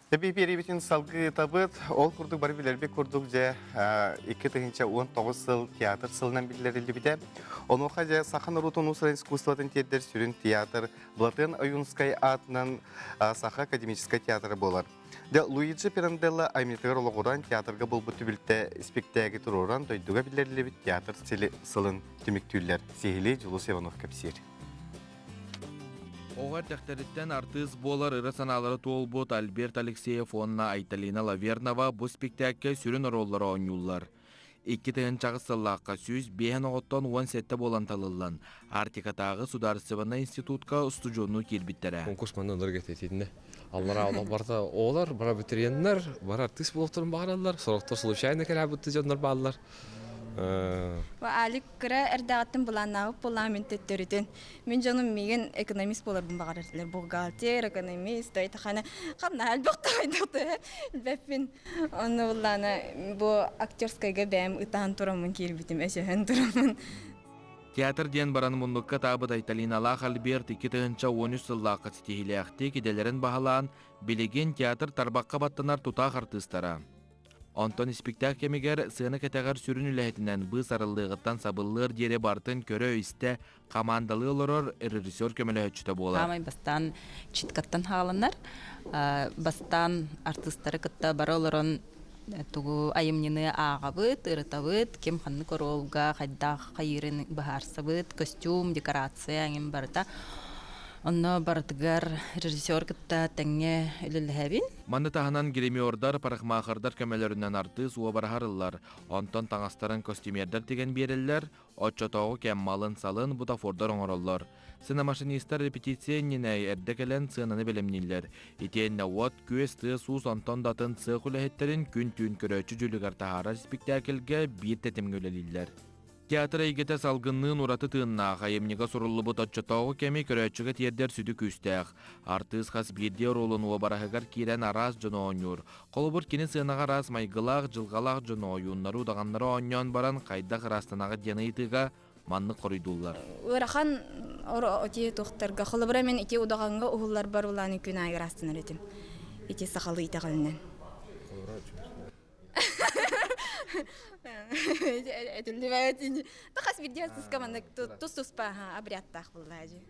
Тэби биэриибитин салгыы ыытабыт. Ол курдук бары билэрбит курдук дьэ 2019 сыл театр сылынан биллэриллибитэ. Онуоха дьэ саха норуотун уус искусствотын тиэрдэр сүрүн театр Былатыан Ойуунскай аатынан Саха академическай театра буолар. Дьэ Луиджи Пиранделло айымньытыгар олоҕуран театрга буолбут түбүлтэ испиктээги туруоран дойдуга биллэриллибит театр сылын түмүктүүллэр. Сиһилии Дьулус Иванов кэпсиир. Оҕо эрдэхтэриттэн артыыс буолар ыра санаалара туолбут Альберт Алексеев уонна Айталина Лавернова бу спектээккэ сүрүн оруоллары оонньууллар. 2008 сыллаахха 105 оҕоттон 17 буолан талыллан, Арктикатааҕы судаарыстыбаннай институтка устудьуоннуу киирбиттэрэ. Конкурс манна ыларга этитиннэ. Аллараа олох барыта оҕолор, бары абитуриеннар, бары артыыс буолуохтарын баҕараллар, сорохтор случайно кэлээбит дьоннор бааллар. Алик кыра эрдэҕиттэн былааннаабыт буоллаҕа мин төттөрүтүн. Мин дьонум миигин экономист буоларбын баҕарар этилэр. Бухгалтер, экономист, тахана хамнаһа элбэх таайдахта бэппин. Онно буллаана бу актерскайга бэйэм ытаан тураммын киирбитим, өсөһөн тураммын. Театр диэн баран муннукка таабыт Айталиналаах Альберт 2013 сыллаахха ситиһиилээхтик идэлэрин баһылаан, билигин театр тарбахха баттанар тутаах артыыстара. Онтон испиктээк кэмигэр сыана кэтэҕэр сүрүн үлэһитинэн быыс арыллыаҕыттан сабыллыар диэри барытын көрө-истэ, хамаандалыы олорор режиссер көмөлөһөөччүтэ буолар. Саамай бастаан читкаттан хааланар. Бастаан артыыстары кытта бары олорон тугу айымньыны ааҕабыт, ырытабыт, ким ханнык оруолга хайдах хайыырын быһаарсабыт, костюм, декорация эҥин барыта. Онно барытыгар режиссер кытта тэҥҥэ үлэлэһэбин. Маны таһынан гримердар, парикмахердар көмөлөрүнэн артыыс уобараһа арыллар, онтон таҥастарын костюмердар тигэн биэрэллэр, оччотооҕу кэм малын-салын бутафордар оҥороллор. Сценомашинистар репетиция иннинэ эрдэ кэлэн сыананы бэлэмнииллэр. Итиэннэ уот, күөс, тыас-уус онтон да атын сыах үлэһиттэрин күн-түүн көрөөччү дьүүлүгэр таһаарар испиктээкилгэ биир тэтимҥэ үлэлииллэр. Театр эйгэтэ салгынныын ураты тыыннаах, айымньыга суруллубут оччотооҕу кэми көрөөччүгэ тиэрдэр сүдү күүстээх. Артыыс хас биирдии оруолун уобараһыгар киирэн араас дьону оонньуур. Холобур, кини сыанаҕа араас майгылаах, дьылҕалаах дьону ойууннары, удаҕаннары оонньоон баран хайдах ыраастанаҕыт диэн ыйытыыга маннык хоруйдууллар. Ыарахан ити туохтарга, холобура мен ити удаҕаҥҥа уһулларбар улааны күн аайы ыраастанар этим. Ити сахалыы итэҕэлинэн. Этиллибэт. Хас биирдии артыска маннык тус-туспа обрядтаах буоллаа дии.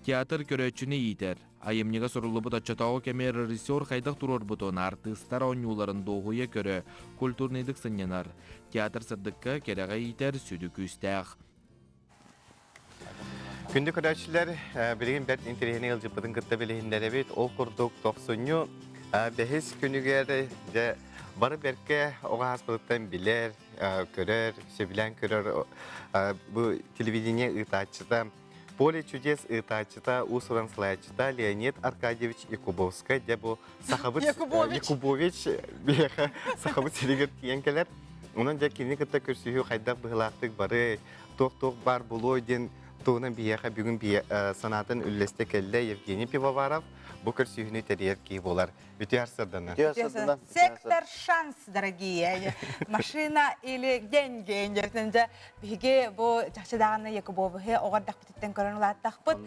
Театр көрөөччүнү иитэр. Айымньыга суруллубут оччотооҕу кэми режиссер хайдах туруорбутун, артыыстар оонньууларын дуоһуйа көрө, культурныйдык сынньанар. Театр сырдыкка, кэрэҕэ иитэр сүдү күүстээх. Күндү көрөөччүлэр, билигин бэрт интэриэһинэй ыалдьыппытын кытта билиһиннэрэбит. Ол курдук тохсунньу бэһис күнүгэр дьэ бары бэркэ оҕо ааспытыттан билэр, көрөр, сөбүлээн көрөр бу телевидение ыытааччыта Поле чудес ыытааччыта, уус-уран салайааччыта Леонид Аркадьевич Якубовскай дьэ бу сахабыт Якубович биһиэхэ сахабыт сиригэр тиийэн кэлэр. Онон дьэ кинини кытта көрсүһүү хайдах быһыылаахтык бары туох-туох баар буолуой диэн туһунан биһиэхэ бүгүн санаатын үллэстэ кэллэ Евгений Пивоваров. Бу көрсүһүүнү тэрийэр киһи буолар. Үтүө сарсыарданан. Сектор шанс, дорогие. Машина или деньги. Дьэ, биһиги бу чахчы даҕаны Якубовиһы оҕо эрдэхпититтэн көрөн улааттахпыт.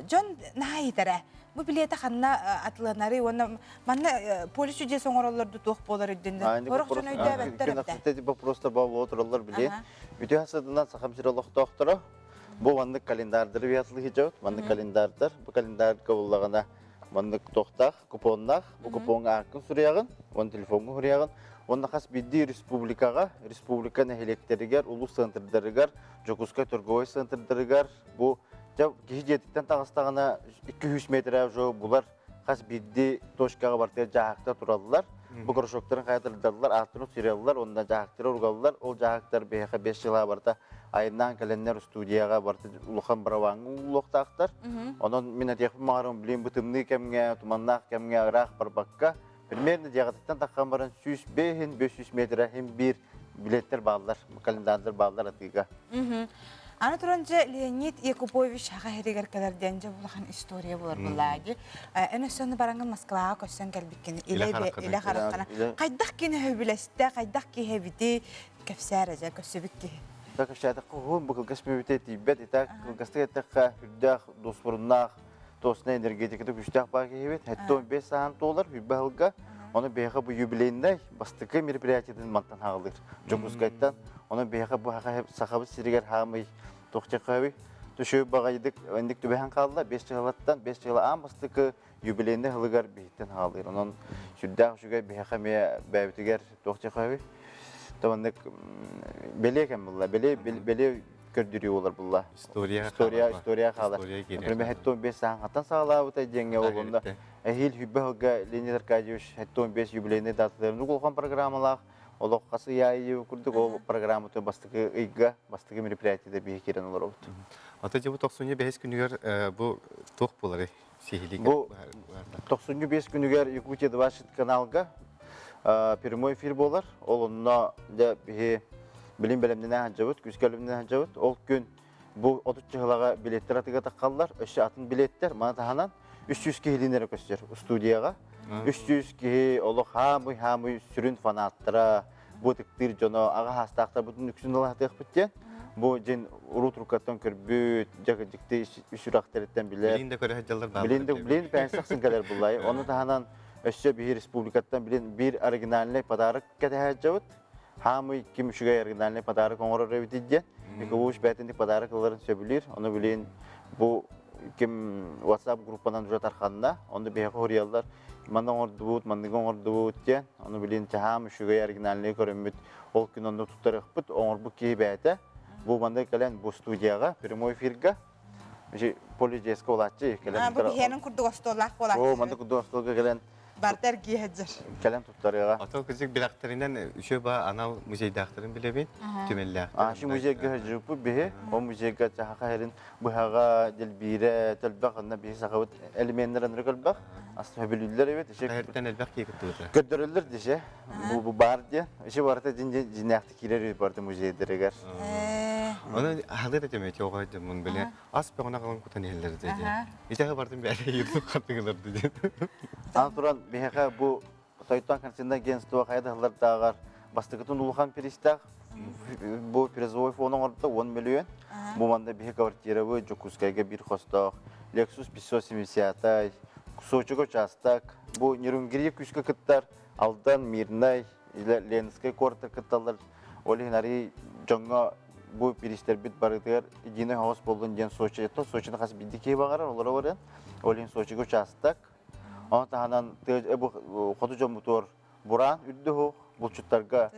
Дьон наһаа иитэрэ. Бу билиэтэ ханна атыланарый уонна манна поле чудес оҥороллор ду туох буолар үрдүнэн. Сорох дьон өйдөөбөттөр эбитэ. Вопростар баа тураллар биле. Үтүө сарсыарданан Сахам сирэ олохтоохторо. Бу маннык календардары биһатылыһы маннык календардар. Бу календарга буллаҕына маннык туохтаах купоннаах. Бу купоҥҥа ааккын суруйаҕын, уонна телефоҥҥа суруйаҕын. Уонна хас биирдии республикаҕа, республика нэһилиэктэригэр, улуус центрдарыгар, Дьокуускай торговай центрдарыгар бу дьэ киһи дьиэтиттэн таҕыстаҕына 200 метрэ уже булар хас биирдии точкаҕа барытыгар дьааһыктар тураллар. Бу горошоктарын хайатырдаллар, ааттарын суруйаллар, уонна дьааһыктары уругаллар. Ол дьааһыктар биһиэхэ 5 жылаа барыта айаннаан кэлэннэр студияҕа барыта улахан барабааҥҥа ууллуохтаахтар. Онон мин этиэхпин баҕарабын, билигин бу тымныы кэмҥэ, туманнаах кэмҥэ ыраах барбакка, примерно дьиэҕититтэн таххан баран 105 500 метрэ иһин биир билеттэр бааллар, календардар бааллар атыыга. Аны туран дьэ Леонид Якубович саха сиригэр кэлэр диэн дьэ улахан история буолар буоллаа дии. Эн өссө ону бараҥҥын Москваҕа көссөн кэлбиккин илэ илэ хараххана хайдах кини сөбүлэстэ, хайдах киһи эбитий кэпсээр дьэ көссүбүт киһи. Так кэпсээтэххэ уһун бу кылгас мүбүтэ тиийбэт итак кылгастык эттэххэ үрдээх дуоспуруннаах туосна энергетиката күүстээх баа киһибит. 75 сааһын туолар, хүлбэ аһылга. Оны биһиэхэ бу юбилейнай бастакы мероприятиетын мантан хаалыр. Дьокуускайтан. Онон биһиэхэ бу Сахабыт сиригэр хаамый туох Түшөй баҕайдык инник түбэһэн хаалла. Бес чыһылаттан, бес чыһыла аан бастакы юбилейнай сылыгар биһиттэн хаалыр. Онон сүрдээх үчүгэй биһиэхэ эмиэ бэйэбитигэр туох диэхэ Табаннык бэлиэ кэм булла. Бэлиэ бэлиэ көрдөрүү болар булла. История история история хаалар. Например, хеттон бес саһан саҕалаабыта диэҥҥэ ол онно эһиил хүббэ сылга Леонид Аркадьевич хеттон бес юбилейный даталарын улахан программалаах олох хас ый аайы курдук ол программаты бастакы ыйга бастакы мероприятиеда биһи киирэн олоробут. Ата дьэ бу тохсунньу бэһис күнүгэр бу туох буоларый? Бу тохсунньу бэс күнүгэр Якутия 20 каналга прямой эфир буолар. Ол онно дьэ биһи билим бэлэмнэнэ сылдьабыт, күүскэ бэлэмнэнэ сылдьабыт. Ол күн бу 30 чыһылаҕа билеттер атыга таххаллар, өссө атын билеттер маны таһынан 300 киһилиин эрэ көстөр студияҕа. 300 киһи олох хаамый-хаамый сүрүн фанаттара, бу ытыктыыр дьоно аҕа хаастаахтарбытын үксүн ылаһатыахпыт диэн бу дьин урут рукаттан көрбүт дьэ сүрэхтэриттэн билэр билин да көрө сылдьаллар бааллар билин да билин пенсия кэлэр буллай ону таһынан өссө биир республикаттан билин биир оригинальный подарок кэтэһээччэбит хаамый ким үчүгэй оригинальный подарок оҥорор эбит диэн Николаевич бээтинник подарок ыларын сөбүлүүр ону билин бу ким WhatsApp группанан уже тарханна онно биһиэхэ хоруйаллар манна оҥордубут, манныгы оҥордубут диэн. Ону билин чаһаам үчүгэй оригинальнай көрөммүт ол күн онно туттарыахпыт оҥорбут киһи бэйэтэ. Бу манна кэлэн бу студияҕа прямой эфирга полидеска улааччы кэлэн Бу биһиэнин курдук остуоллаах буолааччы. Оо, манна курдук остуолга кэлэн Барта эргиэ сылдьар. Кэлэн туттарыаҕа. Ото кызык билэхтэринэн үчү ба анал музейдаахтарын билэбин, түмэллээхтэр. Ашы музейга сылдьыбыппыт биһи. Ол музейга чаһаха хэрин быһаҕа, дэлбиирэ, тэлбэх онно биһи сахабыт элеменнэр аныры көлбөх. Ас хөбүлүүллэр эбит. Иши Хэртэн элбэх киһи кыттыбыта. Көрдөрөллөр деше. Бу бу бар диэн. Иши барыта дин дьиннээхти киирэр барыта музейдеригэр. Оны халыр этеме чоға дьоммун биле ас бөҕөнө қалан кутан иһэллэр дии. Итеҕэ бардым бэйэ юрдук хаттыгылар дии. Аны туран биһиэхэ бу Тойтон континент агентство хайа да сыллардааҕар бастакытын улахан пиристээх бу призовой фон оҥордо 10 миллион. Бу манна биһи квартирабы Дьокуускайга биир хостоох Lexus 570 Сочига участок. Бу Нерюнгри күүскэ кыттар Алдан, Мирнай, Ленскэй куораттар кытталлар. Ол иһин арый дьоҥҥо бу бириистэрбит барытыгар единый хаос буоллун диэн Сочи, Сочины хас биирдии киһи баҕарар, олоро барыан. Ол иһин Сочига участок. Ону таһынан хоту дьоммутугар бураан үрдүһуох, булчуттарга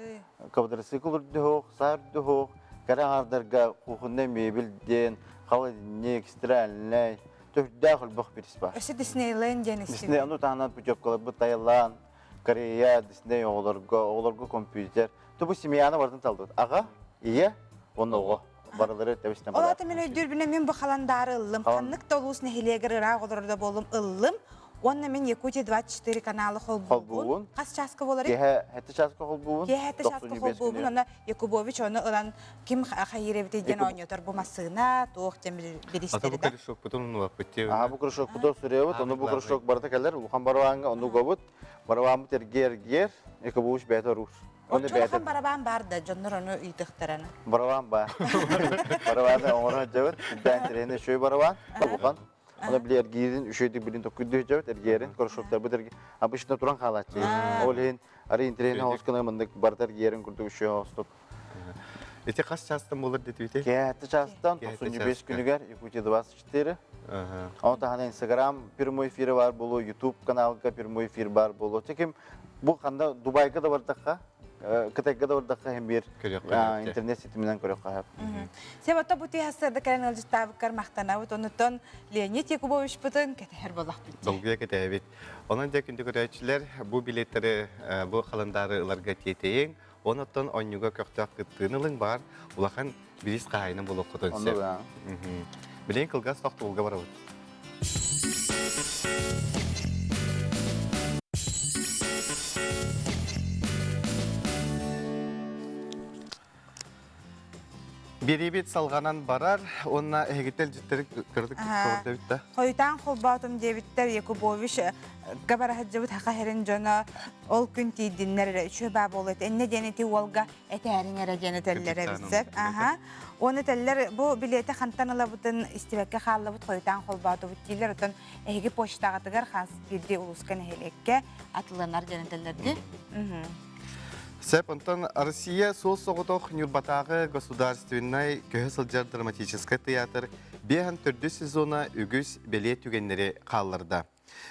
квадроцикл үрдүһуох, саа үрдүһуох, кэрэ аҥаардарга кухонный мебель диэн, холодильник, стиральный, төрдээх өлбөх бириис бар. Өссө Диснейленд диэн истибит. Дисней, ону таһынан путевкаларбыт Таиланд, Корея, Дисней оҕолорго, оҕолорго компьютер. Тубу семьяны барытын талдыбыт. Аҕа, ийэ уонна оҕо. Барылары тэбистэн Ол ата мен өйдүүрбүнэ мен бу халандаары ыллым. Ханнык да улуус нэһилиэгэр ыраах олорор да буоллум ыллым. Уонна мен Якутия 24 каналы холбуубун. Хас чааска буолар? Киэһэ хэттэ чааска холбуубун. Киэһэ хэттэ чааска холбуубун. Онно Якубович ону ылан ким хайыыр эбитий диэн оонньотор бу массыына туох диэн Ата бу корешокпутун умнубаппыт дии. Аа бу корешокпутун суруйабыт. Ону бу корешок барыта кэлэр. Улахан барабааҥҥа ону угабыт. Барабааммыт эргиэр-эргиэр. Якубович бэйэтэ оруур. Оччо улахан барабаан баар да, дьоннор ону ыйытыахтарана. Барабаан баар. Барабааны оҥоро сылдьабыт. Үрдээн тирэһинэ үчүгэй барабаан. Улахан. Оны били эргиирин үчүгэйдик билин токкуйдуу сылдьабыт. Эргиэрин, корешоктарбыт эрги... Обычно туран хаалааччы. Ол иһин арый интэриэһинэй соҕус гына мындык барыта эргиэрин курдук үчүгэй соҕустук. Ити хас чаастан буолар диэтибитий? Киэһэтти чаастан 95 күнүгэр Якутия 24. Ону таһынан Инстаграм прямой эфирі бар болу, YouTube каналга прямой эфир бар болу. Ким бу ханда Дубайга да бардахха, Кытайга да бардахха hem bir интернет ситиминен көрөххө. Себата бу тиһассарда кэлэн ыалдьыттаабыккар махтанабыт. Онуттан Леонид Якубовичпытын кэтэһэр болахпыт. Долгуйа кэтэһэбит. Онон дьэ күндү көрөөччүлэр, бу билеттери бу халандаары ыларга тиэтэйиҥ. Онуттан онньуга көхтөөх кыттыыны ылыҥ баар улахан бириис хаһаайына буолуоххутун сөп. Билигин кылгас тохтобулга барабыт. Биэриибит салҕанан барар уонна эһигиттэн илдьиттэри кыратык көрдөбүт да. Хойутаан холбоотум диэбиттэр Якубович бара сылдьыбыт хаха сирин дьоно ол күн тиийдиннэр эрэ үчүгэй баа буолуо иннэ диэн ити уолга этээриҥ эрэ диэн этэллэр эбит аха уонна этэллэр бу билиэти хантан ылабытын истибэккэ хааллыбыт хойутаан холбоотубут дииллэр оттон эһиги почтаҕытыгар хас биирдии улууска нэһилиэккэ атылланар диэн этэллэр дии Сөп, онтон Россия суос-соҕотох Ньурбатааҕы государственнай көһө сылдьар драматическай тыйаатыр биэһэн төрдүс сезона үгүс бэлиэ түгэннэри хаалларда.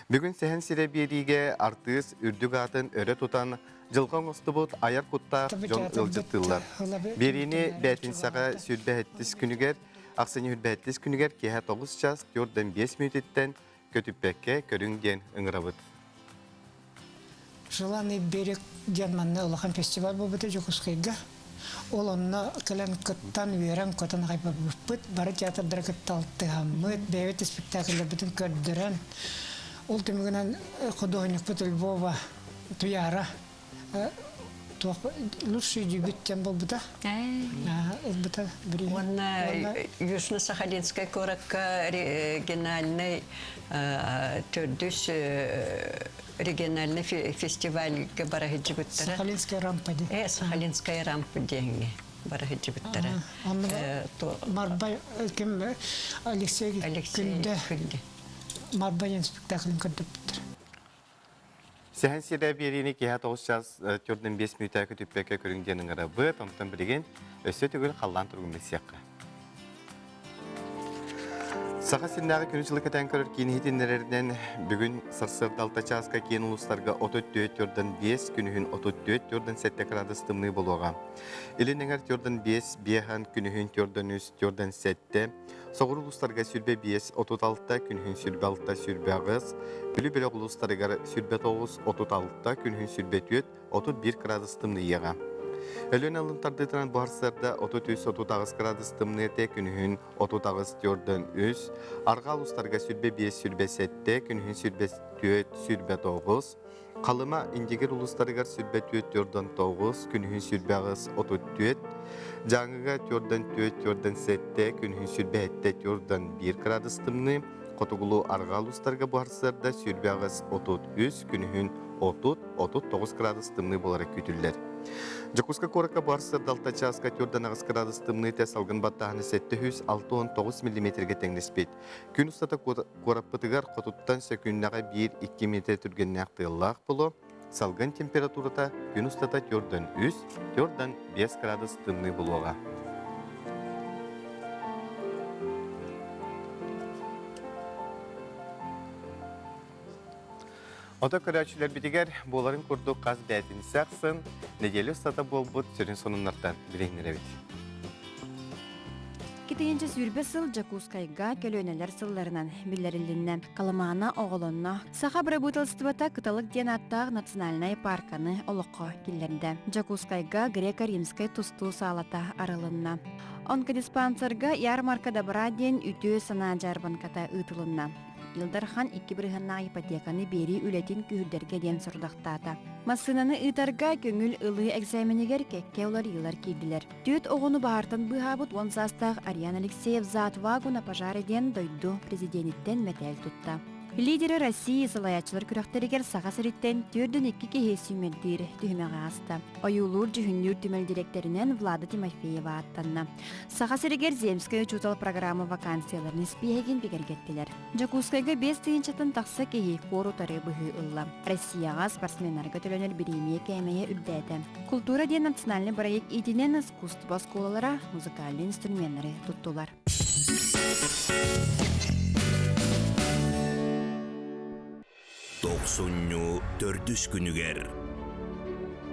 Бүгүн Сэһэн сирэ биэриигэ артыыс үрдүк аатын өрө тутан, дьылҕа оҥостубут айар куттаах дьон ыалдьыттыыллар. Биэриини бээтинсэҕэ сүүрбэ күнүгэр, ахсынньы сүүрбэ күнүгэр киэһэ 9 час 4-5 мүнүүтүттэн көтүппэккэ көрүҥ диэн ыҥырабыт. Желанный берег диэн манна улахан фестиваль буолбута Дьокуускайга. Ол онно кэлэн кыттан, үөрэн-көтөн аҕай барбыппыт. Бары театрдары кытта алтыһаммыт, бэйэбит испэктээкиллэрбитин көрдөрөн, ол түмүгүнэн худуоһунньукпут Львова Туйаара туох лучший дебют диэн буолбута. Ылбыта Уонна Южно-Сахалинскай куоракка региональный төрдүс региональный фестивальга бара сылдьыбыттара. Сахалинская рампа дии. Э, Сахалинская рампа диэҥҥэ бара сылдьыбыттара. Марбай ким Алексей Күндэ Марбай диэн спектаклын көрдөрбүттэр. Сэһэн сирэ биэриини киэһэ 9 час 4-5 мүнүүтэ көтүппэккэ көрүҥ диэн ыҥырабыт. Онтон билигин өссө төгүл халлаан туругун билсиэххэ. Саха сиринээҕи күнү-дьылы кэтээн көрөр киин иһитиннэрэринэн бүгүн сарсыарда 6 чааска киин улуустарга 34-5, күнүһүн 34-7 кыраадыс тымныы буолуоҕа. Илин эҥэр 4-5, биэһэн, күнүһүн 4-3, 4-7, Соҕуруу улуустарга 25, 36, күнүһүн 26, 28, Бүлүү бөлөх улуустарыгар 29, 36, күнүһүн 24, 31 градус тымныйыаҕа. Өлүөн алын тардыытынан бу сарсыарда 33, 38 градус тымныы этэ, күнүһүн 38, 43, арҕаа улуустарга 25, 27, күнүһүн 24, 29, Халыма Индигир улуустарыгар 24 49, күнүһүн 28 34, Дьааҥыга 44 47, күнүһүн 27 41 градус тымныы, Хотугулуу арҕаа улуустарга бу сарсыарда 28 33, күнүһүн 30 39 градус тымныы буолара күүтүллэр. Дьокуускай куоракка бу сарсыарда 6 чааска 4 градус тымныы тэ салгын баттааһына 769 миллиметргэ тэҥнэспит. Күн устата куораппытыгар хотуттан сөкүүннэҕэ 1-2 миэтэрэ түргэннээх тыаллаах буолуо. Салгын температурата күн устата 4-3, 4-5 градус тымныы буолуоҕа. Ото көрөөччүлэрбитигэр буоларын курдук хас бээтинсэ ахсын нэдиэлэ устата буолбут сүрүн сонуннартан билиһиннэрэбит. Китиһинчэ сүүрбэ сыл Дьокуускайга көлүөнэлэр сылларынан биллэрилиннэ. Калымаана оҕолонно. Саха бырабыыталыстыбата Кыталык диэн ааттаах национальнай паарканы олоххо киллэрдэ. Дьокуускайга греко-римскэй тустуу саалата арылынна. Онкодиспансерга ярмарка добра диэн үтүө санаа дьаарбаҥката ыытылынна. Ил Дархан икки бырыһыаннаах ипотеканы биэрии үлэтин күүһүрдэргэ диэн сорудахтаата. Массыынаны ыытарга көҥүл ылыы экзаменигэр кэккэ уларыйыылар киирдилэр. Түөрт оҕону баһаартан быыһаабыт уон саастаах Ариан Алексеев «За отвагу на пожаре» диэн дойду президениттэн мэтээл тутта. Лидеры России салайааччылар күрэхтэригэр Саха сириттэн 42 киһи сүүмэрдиир түһүмэҕи ааста. Ойуулуур-дьүһүннүүр түмэл дириэктэринэн Влада Тимофеева ааттанна. Саха сиригэр Земскэй учуутал программа вакансияларын испииһэгин бигэргэттилэр. Дьокуускайга биэс тыһыынчаттан тахса киһи куор утары быһыы ылла. Россияҕа спортсменнарга төлөнөр бириэмийэ кээмэйэ үрдээтэ. Култуура диэн национальный проект иитинэн искусство оскуолалара музыкальнай инструменнары туттулар. Тохсунньу төрдүс күнүгэр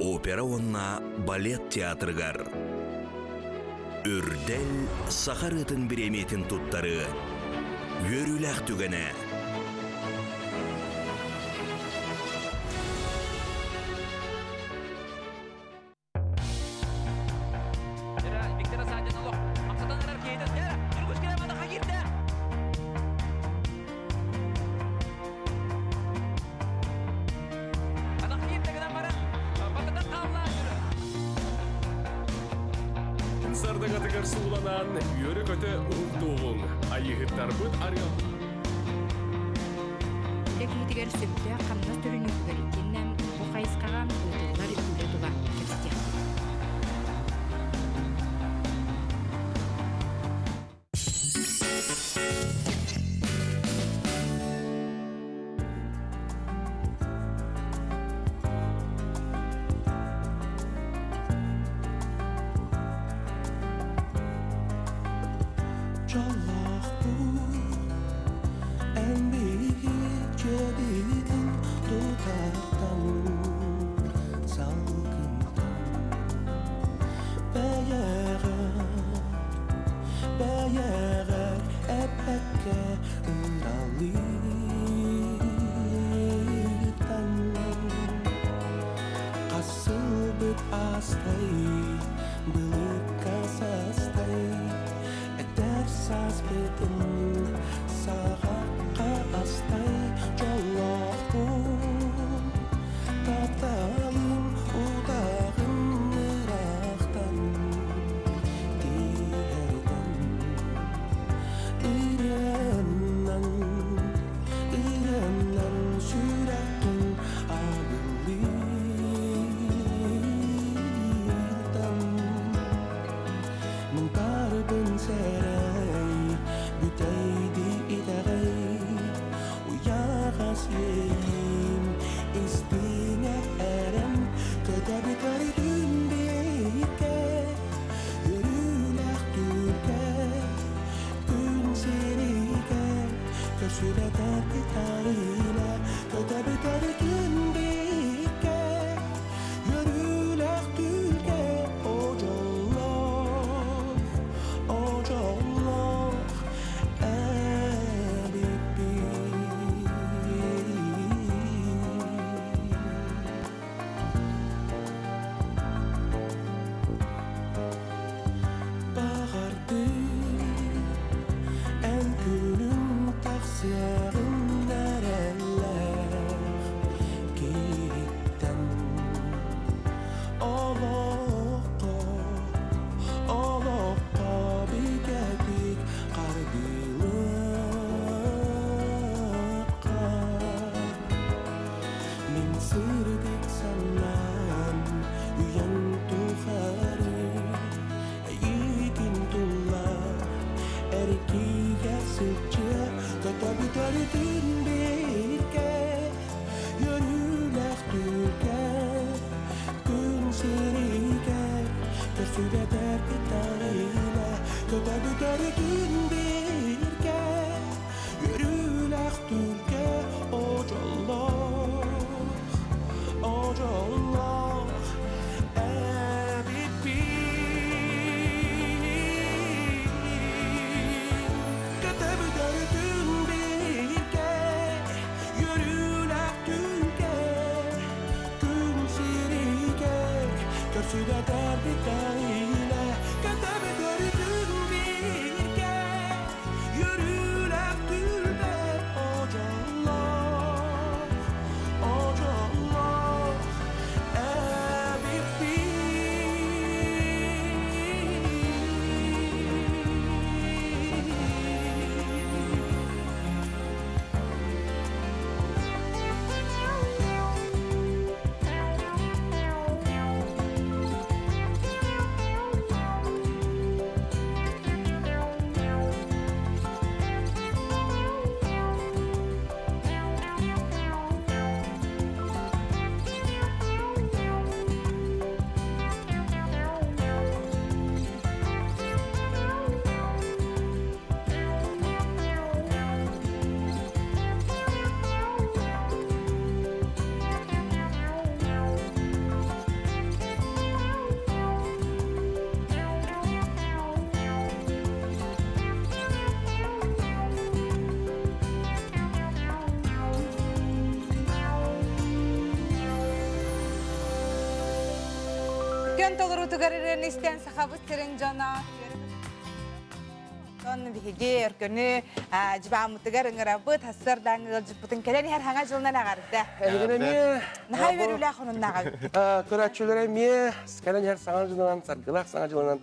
Опера уонна балет театрыгар Үрдэл саха ырыатын бириэмийэтин туттарыы үөрүүлээх түгэнэ. сардаҥатыгар сууланан, үөрэ-көтө уһуктуоҕуҥ. Айыыһыттарбыт арыал... Үлэ киһитигэр сөптөөх хамнас төлөнүүтүгэр итиэннэ бу хайысхаҕа ыытыллар үлэ тула кэпсэтиэхпит. Дьоллоохпун эн биһиги дьиэбитин тутартан салгынтан бэйэҕэр бэйэҕэр эппэккэ ыралыытан хасылбыт астай былыкка састай Эдэр сааспытын саҕахха астай дьоллоохпун тапталым утаҕын ыраахтан тиэрдэн ырыаннан ырыаннан сүрэххин абылыытан Мунтаарбын сэрэй, бүтэйди итэҕэй, уйаҕас иэйиим, истиҥэ эрэн, көтөбүтэр күн бииргэ, үөрүүлээх түүлгэ, күн сиригэр, көрсүбэтэр кытарыына, көтөбүтэр күн бииргэ, Үөрүүлээх түүлгэ о дьоллоох, о дьоллоох эбиппин. Баҕардым эн күнүм тахсыаҕын эрэллээх киһиттэн олоххо олоххо бигэтик хардыылыахха мин сырдык санаам үйэм тухары эйигин тула эркийэ сылдьыа көтөбүтөрүтүн бииргэ Үөрүүлээх түүлгэ күн сиригэр көрсүбэтэр кытарыына көтөбүтөр күн бииргэ үөрүүлээх түүлгэ о дьоллоох о дьоллоох эбиппин көтөбүтөр күн бииргэ Үөрүүлээх түүнгэ күн сиригэр көрсүбэтэр бүтэйинэ көтөбүтөр күн бииргэ үөрүүлээх түүлбэ о дьоллоох о дьоллоох эбиппин Күн толоруутугар ырыаны истэн сахабыт сирин дьоно Онтон биһиги Өркөнү дьыбааммытыгар ыҥырабыт, сарсыардааҥҥы ыалдьыппытын кэлэн иһэр хаҥа дьылынан эҕэрдэ. Эһигин эмиэ Наһаа үөрүүлээх хонуннааҕа. Көрөөччүлэр эмиэ кэлэн иһэр саҥа дьылынан, саргылаах саҥа дьылынан.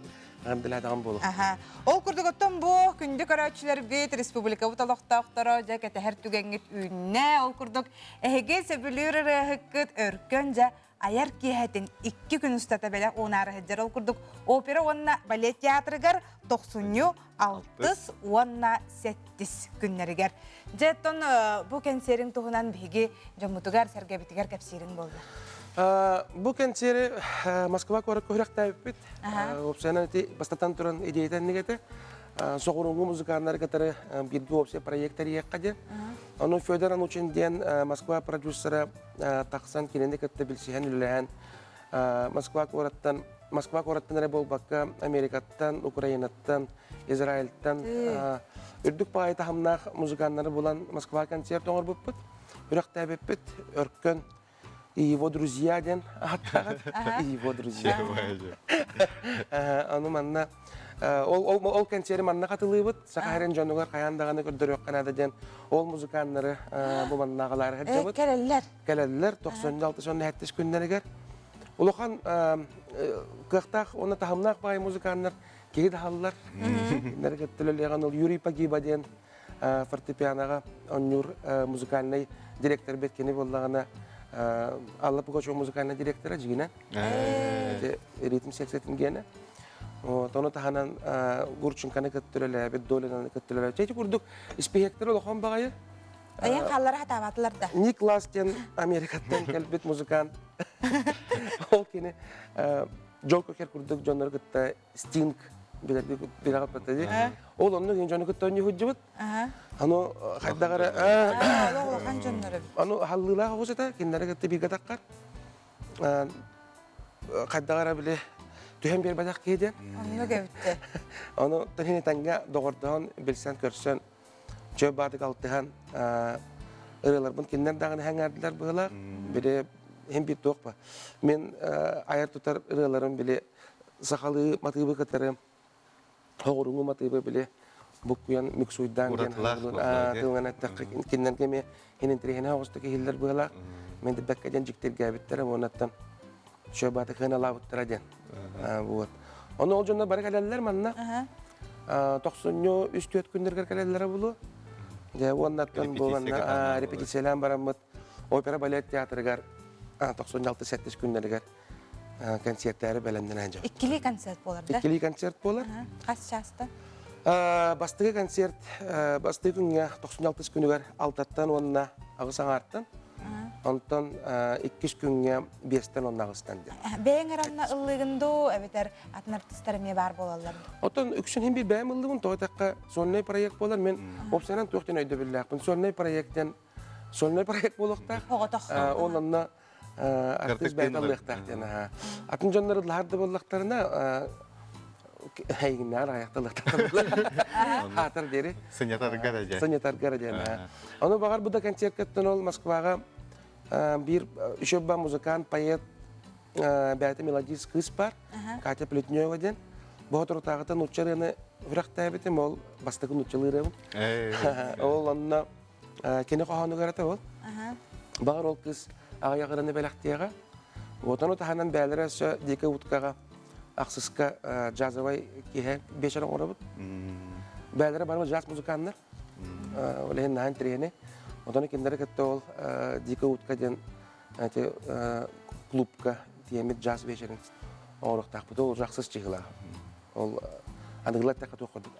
Эҕэрдэлээтэҕим буолуо. Аха. Ол курдук оттон бу күндү көрөөччүлэрбит, республикабыт олохтоохторо дьэ кэтэһэр түгэҥҥит үүннэ. Ол курдук эһиги сөбүлүүр ырыаһыккыт өркөн дьэ айар киэһэтин икки күн устата бэлэх уунаары сылдьар. Ол курдук опера уонна балет театрыгар тохсунньу алтыс уонна сэттис күннэригэр. Дьэ, оттон бу кэнсиэриҥ туһунан биһиги дьоммутугар, сэргэбитигэр кэпсиириҥ буолла. Бу кэнсиэри Москва куоракка үрэхтээбиппит. Уопсайынан ити бастатан туран идеята инник этэ. Соҕурууҥҥу музыканнары кытары бииргэ уопсай проект тэрийиэххэ диэн. Ону Федор Анучин диэн Москва продюсера тахсан кинини кытта билсиһэн үлэлэһэн Москва куораттан Москва куораттан эрэ буолбакка Америкаттан, Украинаттан, Израильтан үрдүк баайы таһымнаах музыканнары булан Москва концерт оҥорбуппут, үрэхтээбиппит, Өркөн и его друзья диэн ааттааҕыт. И его друзья. Ону манна ол ол ол концерти манна хатылыыбыт. Саха сирин дьонугар хайаан даҕаны көрдөрүөххэ наада диэн ол музыканнары бу маннааҕылаары сылдьабыт. Кэлэллэр. Кэлэллэр 96 күннэригэр. Улахан кыахтаах уонна таһымнаах баай музыканнар киһи даһаллар. Кинилэри кытта үлэлиэҕин ол Юрий Погиба диэн фортепианоҕа оонньуур музыкальнай директор бит кини буоллаҕына Алла Пугачева музыкальнай директора дьигинэ. Ритм секциятын гиэнэ. Ону таһынан Гурченконы кытта үлэлээбит, Долинаны кытта үлэлээбит. Эти курдук испииһэктэр улахан баҕайы. Айан хааллара хатаабатылар да. Ник Лас диэн Америкаттан кэлбит музыкант. Ол кини Джо Кокер курдук дьоннору кытта Стинг билэҕит бата дии. Ол онно кини дьону кытта оонньуу Аны хайдах эрэ улахан дьоннор эбит. Аны халлыылаах оҕус этэ, кинилэри кытта бииргэ таххар. Хайдах эрэ били түһэн биэрбэтэх киһи диэн. Оннук эбиттэ. Ону тыһын тэҥҥэ доҕордоһон, билсэн көрсөн, чөй баатык алтыһан ырыаларбын кинилэр даҕаны сэҥээрдилэр быһыылаах. Били иһин биир туох ба. Мин айар тутар ырыаларым били сахалыы матыыбы кытары хоҕуруҥу матыыбы били буккуйан миксуйдаан диэн тылынан эттэххэ кинилэргэ эмиэ иһин интэриэһинэй оҕустук иһиллэр быһыылаах. Мен бэккэ диэн дьиктиргээбиттэрэ уоннаттан чөй бааты кыаналаабыттара диэн. Вот. Ону ол дьоннор бары кэлэллэр манна. Тохсунньу үс-түөрт күннэргэр кэлэллэрэ булу. Дьэ уоннаттан бу манна репетициялаан бараммыт опера балет театрыгар 96-7 күннэригэр концерттээри бэлэмнэнэн дьон. Иккилии концерт буолар да? Иккилии концерт буолар. Хас часта? Бастакы концерт бастакы күҥҥэ 96 күнүгэр алтаттан уонна аҕыс аҥаартан Онтон иккис күҥҥэ биэстэн уонна аҕыстан диэн. Бэйэҥ эрэ онно ыллыыгын дуу, эбэтэр атын артыыстар эмиэ баар буолаллар дуу? Оттон үксүн иһин биир бэйэм ыллыыбын, тоҕо этэххэ сольнай проект буолар. Мин уопсайынан туох диэн өйдөбүллээхпин. Сольнай проект диэн сольнай проект буолуохтаах. Оҕотох. Ол онно артыыс бэйэтэ ыллыахтаах диэн. Атын дьоннор ыллаһар да буоллахтарына эйигиннээҕэр аҕыйахта Хаатар диэри. Сынньатарга диэн. Сынньатарга диэн. Ону баҕар бу да концерткаттан ол Москваҕа биир үчүгэй музыкант, поэт, бэйэтэ мелодист кыыс бар, Катя Плетнева диэн. Бу соторутааҕыта нуучча ырыаны үрэхтээбитим, ол бастакы нууччалыы ырыабын. Ол онно кини хоһоонугар этэ ол. Баҕар ол кыыс аҕыйах ырыаны бэлэхтиэҕэ. Вот ону таһынан бээлэрэ өссө Дикая уткаҕа ахсыска джазовай киэһэ биэчэр оҥоробут. Бээлэрэ бары джаз музыканнар. Ол иһин наһаа интэриэһинэй. Отону кинилэри кытта ол Дикая утка диэн эти клубка тиэммит джаз вечерин оҥоруохтаахпыт. Ол уже ахсыс чыһылаах. Ол аныгылар тэхэ туох курдук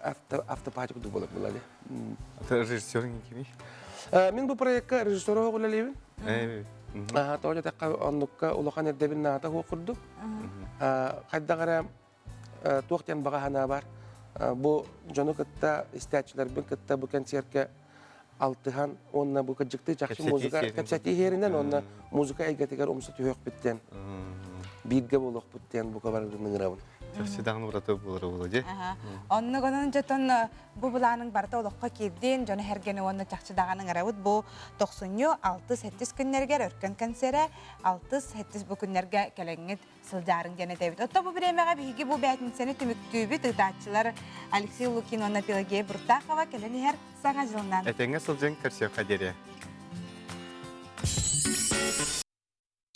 автопати курдук буолар буолла дии. Режиссерың кимий? Мин бу проекка режиссер оҕо үлэлиибин. Тоҕо диэтэххэ оннукка улахан ирдэбил наада суох курдук. Хайдах эрэ туох диэн баҕа санаа бар. Бу дьону кытта, истээччилэрбин кытта бу кэнсиэркэ алтыһан уонна бу кырдьыктыы чахчы музыка кэпсэтии иһэринэн уонна музыка эйгэтигэр умса түһүөхпүт диэн бииргэ буолуохпут диэн бука барытын ыҥырабын. Чахчы даҕаны ураты буолара буолуо дии. Оннук онон дьотон бу былааныҥ барыта олоххо киирдин, дьону сэргэни уонна чахчы даҕаны ыҥырабыт. Бу тохсунньу 6-7 күннэригэр Өркөн кэнсиэрэ 6-7 бу күннэргэ кэлэҥҥит сылдьаарыҥ диэн этэбит. Оттон бу бириэмэҕэ биһиги бу бээтинсэни түмүктүүбүт. Ыытааччылар Алексей Лукин уонна Пелагея Буртахова кэлэн иһэр Саҥа дьылынан. Этэҥҥэ сылдьыҥ, көрсүөххэ диэри.